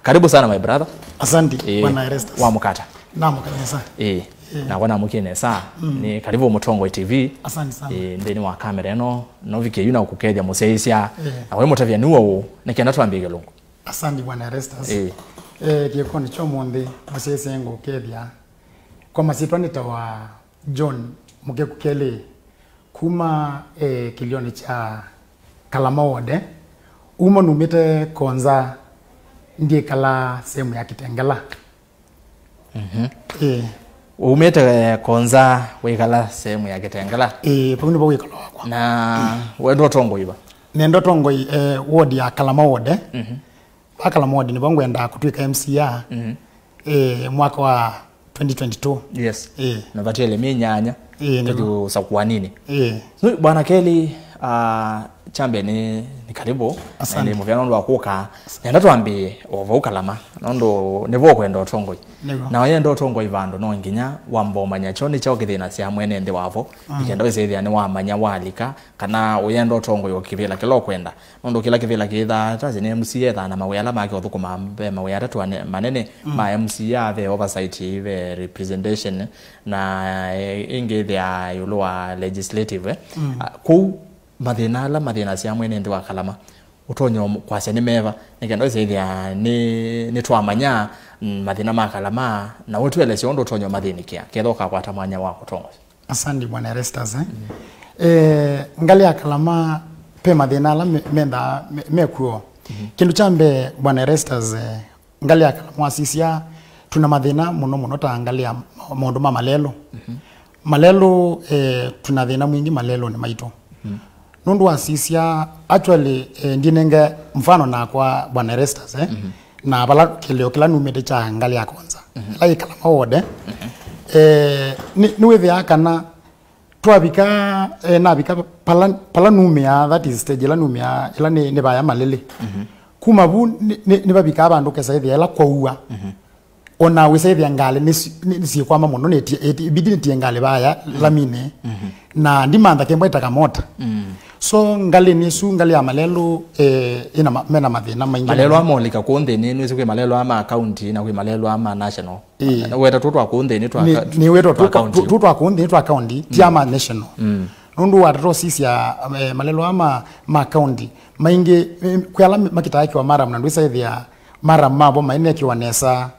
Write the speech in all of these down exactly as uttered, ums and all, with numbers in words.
Karibu sana, my brother. Asante, eh, Bwana Erastus. Wamũkata? Namũkata nesa. Eh, eh. Nakwa namũkie nesa. Mm. Nĩ karibu Mũtongoi T V. Asante sana. Eh, nthĩnĩ wa kamera ĩno, no vike yu na kũkethya mũsyaĩĩsya. Eh. Na we mũtavya nĩ ũũ, nĩ kenda twambĩe kĩlungu. Asante, Bwana Erastus. Eh. Eh, kĩkonĩ kya ũmũnthĩ, mũsyaĩĩsya ngũkethya. Kwa masyĩtwa nĩ ta wa John Mũkeku Kelly, kuma, eh, kĩlĩonĩ kya Kalama Ward. Uma numĩte Konza, ndyĩkala sehemu ya Kitengela. Mhm. Eh. Umĩte, eh, Konza, wĩkala sehemu ya Kitengela? Eh, vau nĩvo wĩkalo wakwa. Na wenda ũtongoi va? Nenda ũtongoi, eh, ward ya Kalama Ward. Mhm. Wa Kalama Ward nĩvo ngwendaa kũtw'ĩka M C A, mhm, eh, mwaka wa twenty twenty-two. Yes. Eh. Na vatiele myei nyanya. Eh, nĩvo. Tũthi ũsakuaninĩ. Eh. So, Bwana Kelly, ah, kyambe nĩ, nĩ karibu. Asante. Na nĩ mũvea nũndũ wa kũka. Nenda twambie o vau Kalama. Nũndũ nĩvo ũkwenda ũtongoi. Nĩvo. Na wenda ũtongoi vandũ no nginya wamba ũmanya kyo nĩ kyaũ kĩthĩnasya mwene nthĩ wavo. Mm. Nĩkenda wĩsĩthĩa nĩwamanya walika, kana ũyenda ũtongoi o kĩvĩla kĩla ũkwenda. Nũndũ kĩla kĩvĩla kĩthaa, twasye nĩ M C A ethaa na mawĩa ala make ũthũkũma, ve mawĩa atatũ ane-, manene, mm, ma M C A, ve oversight, ve representation, na, eh, ĩngĩ ĩthĩaa ĩũlũ wa legislative, eh. Mm. Ah, kũu mathĩna ala mathĩnasya mwene nthĩ wa Kalama, ũtonya ũm-, kwasya nĩ meva, nĩ kenda wĩsĩthĩa nĩ, nĩ twamanya, mm, mathĩna ma Kalama, na ũtũelesya ũndũ ũtonya ũmathĩnĩkĩa, ketha ũkakwata mwanya wa kũtongoesya. Asante, Bwana Erastus, eh. Mm. Eh, ngalĩ ya Kalama, pe mathĩna ala me-, mendaa, me-, mekuo. Mhm. Kĩndũ kya mbee, Bwana Erastus, eh, ngalĩ ya Kalama wasisya, tuna mathĩna mũno mũno ta ngalĩ ya ma-, maũndũ ma malelũ. Mhm. Malelũ, eh, tuna thĩna mwingĩ malelũnĩ maitũ. Mhm. Nũndũ wasisya, actually, eh, ndinenge mfano nakwa, Bwana Erastus, eh, mhm, na vala kĩlĩo kĩla numĩte kya ngalĩ ya Konza, mhm, ĩla yĩ Kalama Ward, mhm, eh, nĩ, nĩwĩthĩaa kana twavika, eh, navika pala, pala numĩaa, that is stage ĩla numĩaa, ĩla nĩ, nĩ vaya Malili. Mhm. Kuma vu nĩ, nĩ, nĩvavikaa vandũ ũkesa ĩthĩa ĩla kwaua. Mhm. Ona wĩsaĩthĩa ngalĩ nĩ si-, nĩ, nĩ syĩkwama mũno, nĩ ti-, ĩti-, ibidi nĩtie ngalĩ vaya, mm, laminĩ. Mhm. Na ndimantha kembwa ĩtaka mota. Mm. So, ngalĩnĩ ĩsu, ngalĩ ya malelũ, eh, ĩna ma-, mena mathĩna maingĩ. Malelũ mũno. Amolika kũũ nthĩnĩ, nĩwĩsĩ kwĩ malelũ ama county na kwĩ malelũ ama national. Ĩĩ. Weta tũ twa kũũ nthĩnĩ twa nĩ, ka-, nĩ weta twa tũ, county. Tũ, tũ twa kũũ nthĩnĩ twa county, ti, mm, ama national. Mm. Nũndũ wata tũsisya, eh, malelũ ama ma county, maingĩ, eh, kwĩ ala makĩtaa kĩwa maram na ndwĩsaĩthĩa maram mavo mainekiwa nesa.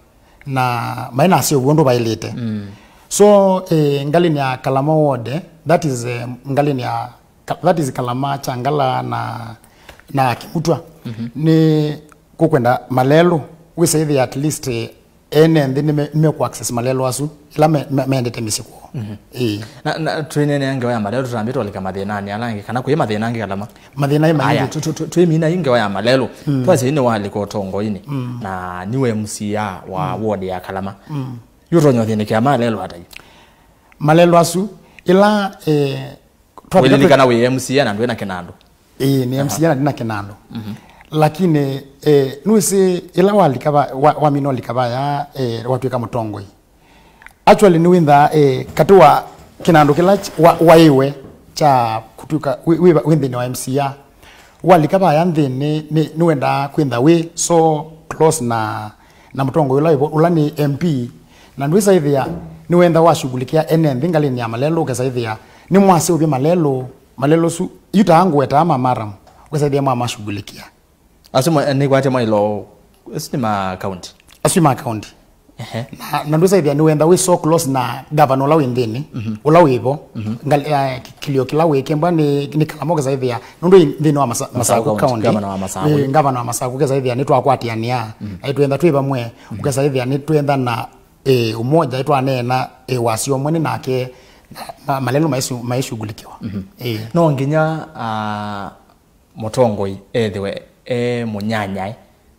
Na maĩ na aseũvw'a ũndũ vaĩlĩte. Mm. So, eh, ngalĩnĩ ya Kalama Ward, that is, eh, ngalĩnĩ ya, that is Kalama, Kyangala na, na Kimutwa. Mhm. Nĩ kũkwenda malelũ, wĩsaĩthĩa at least, eh, ene nthĩ nĩme, nĩmekũ access malelũ asu, ĩla me, me, mendete mĩsyĩ kwoo. Mhm. Ĩĩ. Na, na twĩneenea ngewa ya malelũ, tũtambĩte ũlika mathĩnanĩ ala angĩ, kana kwĩ mathĩna angĩ Kalama? Mathĩna ĩ maingĩ. Aya, tu-, tu-, tu-, twĩmina ĩ ngewa ya malelũ. Mm. Twasye nĩwalika ũtongoinĩ. Mm. Na nĩwe M C A wa, mm, ward ya Kalama. Mm. Yu ũtonya ũthĩnĩkĩa malelũ ata yu? Malelũ asu, ĩla, eh, twambĩte kwĩ- Wĩlilikana wĩ M C A na ndwĩ na kĩnandũ. Ĩĩ, nĩ, aha, M C A na ndina kĩnandũ. Mhm. Lakini, eh, nĩwĩsĩ, ĩla walika va-, wa-, wamina ũlika vaya, eh, watw'ĩka mũtongoi. Actually, nĩwĩnthaa, eh, katĩ wa kĩnandũ kĩla ch-, wa-, waĩwe kya kũtw'ĩka wĩ, wĩ, wĩ nthĩnĩ wa M C A. Walika vaya nthĩnĩ, nĩ, nĩwendaa kwĩntha wĩ so close na, na mũtongoi ũla wĩvo, ũla nĩ M P. Na ndwĩsaĩthĩa nĩwenda washughulikia ene nthĩ ngalĩnĩ ya malelũ, ũkesaĩthĩa nĩmwaseũvya malelũ, malelũ su, yu taa ngũwetaa ma maram, ũkesaĩthĩa mwamashughulikia. Asu mwa-, nĩkwatya mwaĩlo, asu nĩ ma county. Asu nĩ ma county. Ehe. Na, na ndwĩsaĩthĩa nĩwenda wĩ so close na gavana ũla wĩ nthĩnĩ, mhm, ũla wĩvo, mhm, ngal-, eh, kĩ-, kĩlĩo kĩla wĩkĩmbwa nĩ, nĩ Kalama ũkesaĩthĩa, nũndũ wĩ nthĩnĩ wa Masa-, Masaku County, Masaku County. Gavana wa Masaku. Eh, gavana wa Masaku ũkesaĩthĩa nĩtwakwatĩanĩa, mhm, na ĩtwenda twĩva mwe, mhm, ũkesaĩthĩa nĩtwenda na, eh, ũmoja, ĩtwaneena, eh, wasya ũmwe nĩ nake, na ma-, malelũ maĩsu-, maĩshughulikiwa. Mhm. Eh. No nginya, ah, mũtongoi ethĩwe e mũnyanyae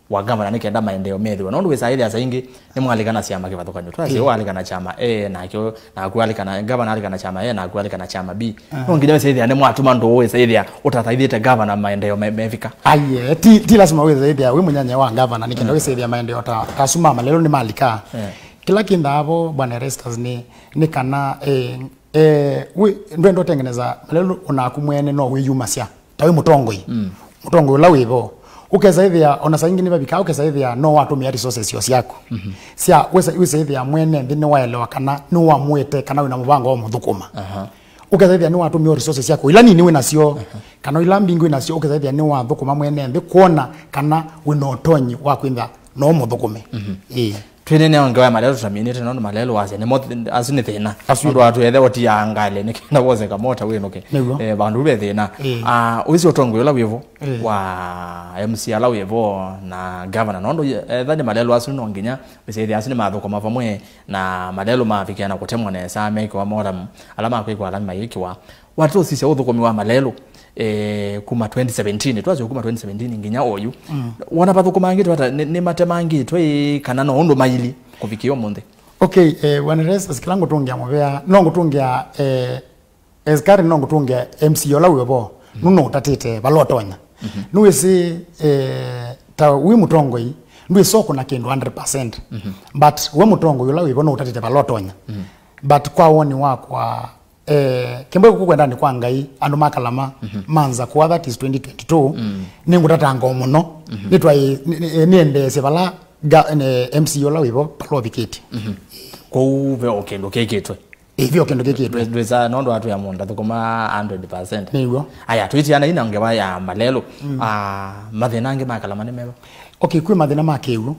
wa gavana nĩ kenda maendeeo methĩwe. Nũndũ wĩsaa ĩthĩa saa ingĩ nĩmwalika na syama kĩvathũkany'o. Twasye, eh, ũalika na kyama A, nake ũ-, naku alika na, gavana alika na kyama A, naku alika na kyama B. Ah. No nginya wĩsaĩthĩa nĩmwatuma ndũũ wĩsaĩthĩa ũtathaithĩte gavana maendeeo me-, mevika. Aiee, ti, ti lasima wĩsaĩthĩa wĩ mũnyanyae wa gavana nĩ kenda, mm, wĩsaĩthĩa maendeeo ta, ta asu ma malelũ nĩmalika. Eh. Kĩla kĩnthaa vo, Bwana Erastus, nĩ, nĩ kana, eh, eh, wĩ, ndwenda ũtengeneza malelũ, onaku mwene no wĩyumasya. Ta wĩ mũtongoi. Mm. Mũtongoi ũla wĩvo. Ũkesa ĩthĩa, ona saa ingĩ nĩvavikaa, ũkesa ĩthĩa no watũmĩa resources syo syaku. Mhm. Sya, wĩsa, wĩsa ĩthĩa mwene nthĩ nĩwaelewa kana nĩwamwĩte kana wĩna mũvango wa mũthũkũma. Aha. Ũkesa ĩthĩa nĩwatũmĩa resources syaku. Ila nini wĩ nasyo, aha, kana ila mbingĩ wĩ nasyo, ũkesa ĩthĩa nĩwathũkũma mwene nthĩ kwona kana wĩna ũtonyi wa kwĩtha no mũthũkũme. Mhm. Ĩĩ. Twĩneenea ngewa ya malelũ tũtaminĩte, nũndũ malelũ wasya nĩmo th-, asu nĩ thĩna. Asu nĩ thĩna. Nũndũ watwĩthe ũtiaa ngalĩ, nĩ kenda wose kamota wĩnũke. Nĩw'o. Eh, vandũ ve thĩna. Ĩĩ. Ah, ũisi ũtongoi ũla wĩvo, ĩĩ, wa M C A ala wĩvo na governor, nũndũ ye-, etha nĩ malelũ asu no nginya wĩsĩthĩa asu nĩmathũkũma vamwe na malelũ mavikĩa na kũtemwa nesa, mekĩwa moramu, ala makwĩkwa ala mayĩkĩwa. Watũsisya ũthũkũmi wa malelũ, eh, kuma twenty seventeen, twasya kuma twenty seventeen nginya oyu. Mm. Wona vathũkũmangĩtwe ata, nĩ, nĩmatemangĩtwe ĩ, kana no ũndũ maili kũvikĩa ũmũnthĩ? Okay, eh, Bwana Erastus, kĩla ngũtũngĩa mũvea, no ngũtũngĩa, eh, esikari no ngũtũngĩa M C A ũla wĩvo, mm, nũno ũtatĩte vala ũtonya. Mhm. Nĩwĩsĩ, eh, ta wĩ mũtongoi, ndwĩsokũna kĩndũ hundred percent. Mhm. But we mũtongoi ũla wĩvo no ũtatĩte vala ũtonya. Mhm. But kwa woni wakwa, Eh, kĩmwe kũkwendani kwa Ngai, andũ ma Kalama, mhm, manza kwa that is twenty twenty-two, mm, nĩngũtatanga mũno, mhm, nĩtwaĩ, nĩ-, nĩ-, nĩendeesye vala ga-, ne-, M C A ũla wĩvo vala ũvikĩtye. Mhm. Kwoou ve o kĩndũ kĩkĩtwe. Ĩĩ, ve o kĩndũ kĩkĩtwe. Ndwĩ-, ndwĩsa nũndũ atwĩa mũndũ athũkũma hundred percent. Nĩw'o. Aya, twĩtiana ina ngewa ya malelũ. Mm. Ah, mathĩna angĩ ma Kalama nĩ meva? Okay, kwĩ mathĩna ma kĩw'ũ.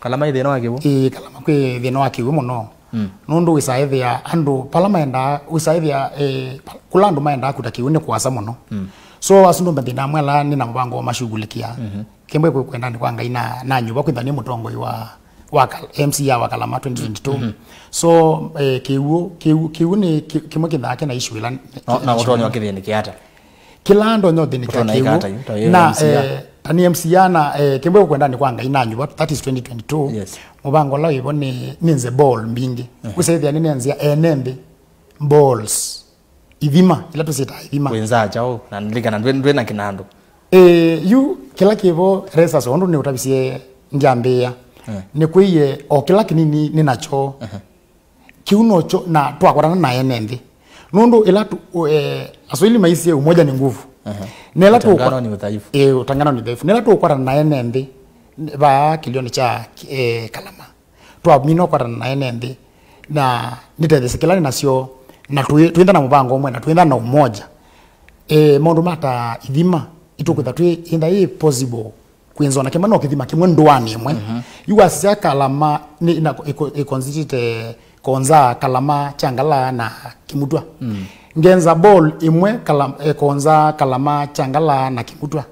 Kalama ĩ thĩna wa kĩw'ũ? Ĩĩ, Kalama kwĩ thĩna wa kĩw'ũ mũno. Mm. Nũndũ wĩsaĩthĩa andũ pala maendaa, wĩsaĩthĩa, eh, kũla andũ maendaa kuta kĩw'ũ nĩ kũasa mũno. Mm. So, asu nĩ mathĩna amwe ala nĩ na mũvango wa mashughulikia. Mhm. Kĩmwe kwĩ kwendani kwa Ngai na, na nyuva kwĩtha nĩ mũtongoi wa, wa Kal-, M C A wa Kalama twenty twenty-two. Mhm. So, eh, kĩw'ũ, kĩw'ũ, kĩw'ũ nĩ kĩ-, kĩmwe kĩthaa kĩna issue ĩla. Na, na ũtonya kĩthĩnĩkĩa ata? Kĩla ndonya ũthĩnĩkya kĩw'ũ. Ũtonya ĩka ata yu, ta wĩ na, M C A? Eh, ta nĩ M C A na, eh, kĩmwe kwendani kwa Ngai na nyuva, that is twenty twenty-two. Yes. Mũvango ũla wĩvo nĩ, nĩ nze ball mbingĩ. Mhm. Ũsethĩa nĩ nenzia ene nthĩ balls. Ithima, ila tũsyĩtaa ithima. Wĩnzaa kyaũ, na nĩlikana ndwĩ, ndwĩ na kĩnandũ. Eh, yu, kĩla kĩvo Erastus ũndũ nĩ ũtavisye ndyambĩĩa. Eh. Nĩ kwĩie o kĩla kĩnini nĩ nakyo. Aha. Kĩu nokyo, na twakwatana na ene nthĩ. Nũndũ ĩla tu, u-, eh, Aswahili maisye umoja ni nguvu. Aha. Na ĩla tũkwa-, utengano ni udhaifu. Eh, utengano ni udhaifu. Na ĩla tũkwatana na ene nthĩ, vaa kĩlĩonĩ kya, eh, Kalama. Twamina ũkwatana na ene nthĩ. Na nĩtethesye kĩla nĩ nasyo, na twĩ-, twĩntha na mũvango ũmwe, na twĩntha na umoja. Eh, maũndũ ma ta ithima, itũkwĩtha twĩ, ĩntha ĩ possible. Kwĩnzwa na kĩmwe no kĩthima kĩmwe ndũanĩ ĩmwe. Mhm. Yu wasisya Kalama nĩ, ĩna, ĩko-, ĩkonzitĩte Konza, Kalama, Kyangala na Kĩmutwa. Mm. Ngenza ball ĩmwe Kalam-, eh, Konza, Kalama, Kyangala na Kĩmutwa.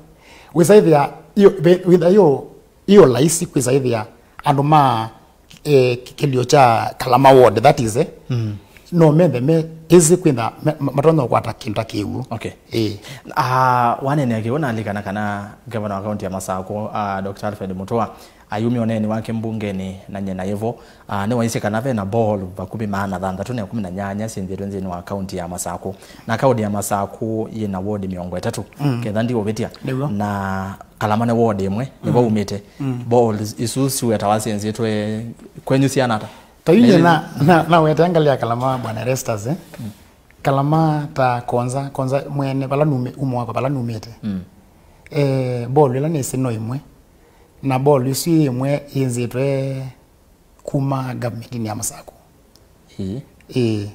Wĩsaĩthĩa, ĩyo, ve-, wĩtha ĩyo, ĩyo laisi kwĩsaĩthĩa andũ ma eh, kĩ-, kĩlio kya Kalama ward, that is, eh, mm, no methe me easy kwĩtha me-, ma-, matonya kũkwata kĩndũ ta kĩw'ũ. Okay. Eh. Ah, waneenea kĩw'ũ nalikana kana gavana wa kaunti ya Masakũ, ah, Doctor Alfred Mutua, ayumya ũneeni wake mbungenĩ na nyena ĩvo, ah, nĩwaisye kana ve na ball vakuvĩ maana thanthatũ na ĩkũmi na nyanya syĩnzĩtwe nthĩnĩ wa kaunti ya Masakũ. Na kaunti ya Masakũ yĩ na ward mĩongo ĩtatũ, mm, ketha ndiũvĩtya. Nĩw'o. Na Kalama nĩ ward ĩmwe, nĩvo, mm, umĩte. Mm. Balls isu siwetawa syenzĩtwe kwenyu siana ata? Ta yu na, na, na, naweta ngalĩ ya Kalama, Bwana Erastus, eh? Mm. Kalama ta Konza, Konza mwene, vala nume-, umo wakwa, vala numĩte. Mm. Eh, ball ĩla nĩsĩ no ĩmwe. Na ball isu ĩ ĩmwe yĩnzĩtwe kuma government-inĩ ya Masakũ. Ĩĩ. Ĩĩ.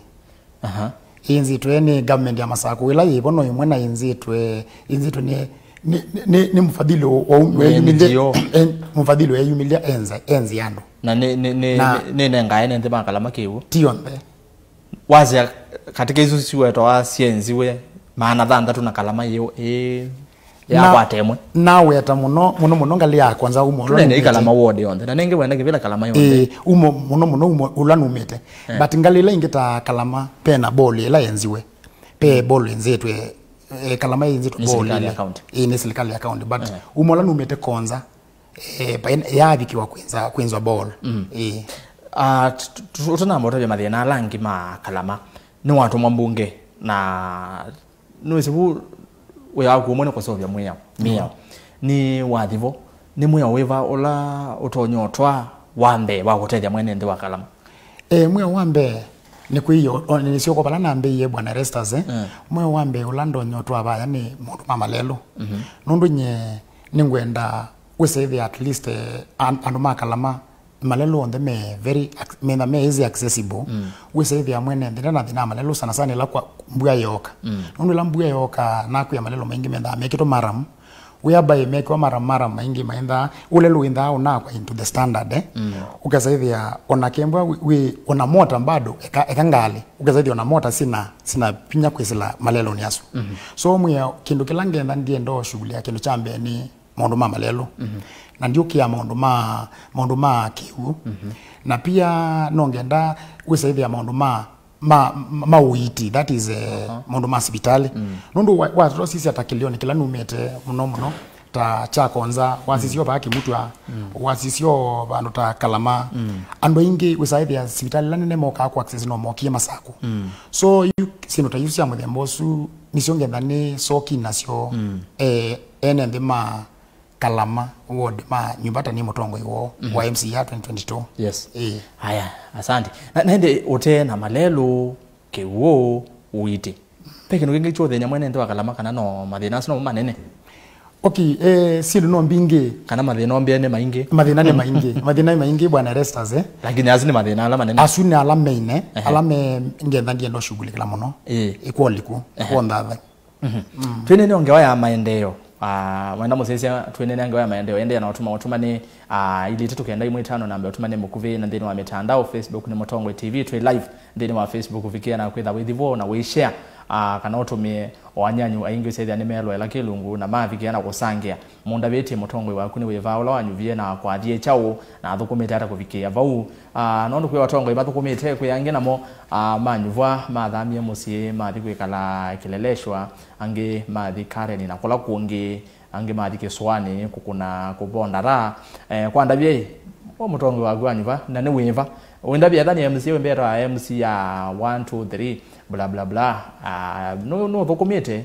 Aha. Ĩnzĩtwe nĩ government ya Masakũ, ĩla yĩvo no ĩmwe na ĩnzĩtwe, ĩnzĩtwe nĩ, nĩ, nĩ, nĩ mũfadhili wa, wa, nĩ weyumĩlye, N G O. Eh, mũfadhili weyumĩlye enza, enzi andũ. Na nĩ, nĩ, nĩ, na nĩ, nĩ nengae nĩ nthĩ ma Kalama kĩw'ũ? Ti onthe. Wasya katika isu siwetawa syenziwe maana thanthatũ na Kalama ĩyo ĩ yakwata ĩmwe. Naweta mũno, mũno, mũno ngalĩ ya Konza umo ũla tũnene numĩte. Kalama ward yonthe. Na nengĩ wenda kĩvĩla Kalama yonthe. Ĩĩ, umo mũno, mũno umo ũla numĩte. Eh. But ngalĩ ĩla ingĩ ta Kalama, pe na ball ĩla yenziwe. Pe ball ĩnzĩtwe, eh, Kalama ĩnzĩtwe ball ĩla. Nĩ serikali ya county. Ĩĩ, nĩ serikali ya county. But, eh, umo ũla numĩte Konza, eh, pa-, yavikĩwa kwĩnza, kwĩnzwa ball. Mm. Ĩĩ. Ah, t-, t-, t-, tũnamba ũtavya mathĩna ala angĩ ma Kalama. Nĩwatũmwa mbunge na nĩwĩsĩ vu wĩa waku ũmwe nĩ kũseũvya mwĩao, mĩao. Nĩ wathi vo, nĩ mwĩao wĩva ũla ũtonya ũtwaa wa mbee wa kũtethya mwene nthĩ wa Kalama? E, mwĩao wa mbee nĩ kwĩie, o, nĩsyoka vala nambĩie, Bwana Erastus, eh? Mm. Mwĩao wa mbee ũla ndonya ũtwaa vaya nĩ maũndũ ma malelũ. Mhm. Nũndũ nye nĩngwenda wĩsaĩthĩa at least, eh, an- andũ ma Kalama, malelũ onthe me very ac- metha me easy accessible. Mm. Wĩsaĩthĩa mwene nthĩ ndena thĩna wa malelũ sana sana ĩla kwa mbua yooka. Mm. Nũndũ ĩla mbua yooka nakwĩa malelũ maingĩ methaa mekĩtwe maram, whereby mekiwa maram maram maingĩ maendaa, ũlelũ wĩndaa ũnakwa into the standard, eh? Mm. Ũkesaĩthĩa ona kembwa wĩ, wĩ ona mota bado eka, eka ngalĩ, ũkesaĩthĩa ona mota sina sina vinya kwĩsĩla malelũnĩ asu. Mm-hmm. So mwĩa kĩndũ kĩla ngenda ndienda ũshughulia kĩndũ kya mbee nĩ maũndũ ma malelũ. Mm-hmm. Na ndiũkĩa maũndũ ma maũndũ ma kĩw'ũ. Mm-hmm. Na pia no ngenda wĩsaĩthĩa maũndũ ma ma, ma, ma ũiiti, that is, eh, uh-huh, maũndũ ma sivitalĩ. Mm. Nũndũ wa- watũtosisya ta kĩlĩonĩ kĩla numĩte mũno mũno, ta kya Konza, wasisyo, mm, vaa Kĩmutwa, mm, wasisyo vandũ ta Kalama. Mm. Andũ aingĩ wĩsaĩthĩa sivitalĩ ila nene mokaa ku access no mokie Masakũ. Mm. So yu syĩndũ ta isu sya mũthemba ũsu nĩsyo ngetha nĩ soki nasyo, mm, eh, ene nthĩ ma Kalama ward ma nyumba ta nĩ mũtongoi woo, mhm, wa M C A twenty twenty-two. Yes. Ĩĩ. Aya, asante. Na nende ũte na malelũ, kĩw'ũ, ũiiti. Pe kĩndũ kĩngĩ kyothĩnya mwene nthĩ wa Kalama kana no mathĩna asu no manene? Okay, eh, syĩndũ no mbingĩ. Kana mathĩna ombie nĩ maingĩ? Mathĩna nĩ maingĩ. Mathĩna nĩ maingĩ, Bwana Erastus, eh? Lakini asu nĩ mathĩna ala manene? Asu nĩ ala main, eh? Ehe. Ala me ngetha ndienda ũshughulikĩla mũno. Ĩĩ. Ĩkwoliku, ehe, kwondhatha. Mhm. Mm. Twĩnene o ngewa ya maendeeo. Ah, wenda mũsyaĩĩsya twĩnene ngewa ya maendeeo, endeea na ũtũma ũtũmane, ah, ilĩ itatũ kenda ĩmwe ĩtano namba ũtũmane mũkuvĩ na nthĩnĩ wa mĩtandao, Facebook nĩ Mũtongoi T V, twĩ live nthĩnĩ wa Facebook, vikĩa na kwĩtha wĩthi vo na wĩshare, ah, kana ũtũmĩe o anyanyu aingĩ ũsyaĩthĩa nĩmeloela kĩlungu na mavikĩa na kũsangĩa. Mũndavĩtye mũtongoi waku nĩ wĩva ũla wanyuvie na kwathie kyaũ na athũkũmĩte ata kũvikĩĩa vau? Ah, nũndũ kwĩ atongoi mathũkũmĩte, kwĩ angĩ namo, ah, manyuvwa, mathamie mũsyĩ, mathi kwĩkala Kileleshwa, angĩ mathi Kareni na kũla kũngĩ, angĩ mathi Kĩsũanĩ kũkũna kũvonda raha. Eh, kwa ndavye, o mũtongoi waku anyuva, na nĩ wĩva? Wĩndavye ethani M C A wĩmbetwa M C A one, two, three, bla, bla, bla. Ah, nũ- nũthũkũmĩte,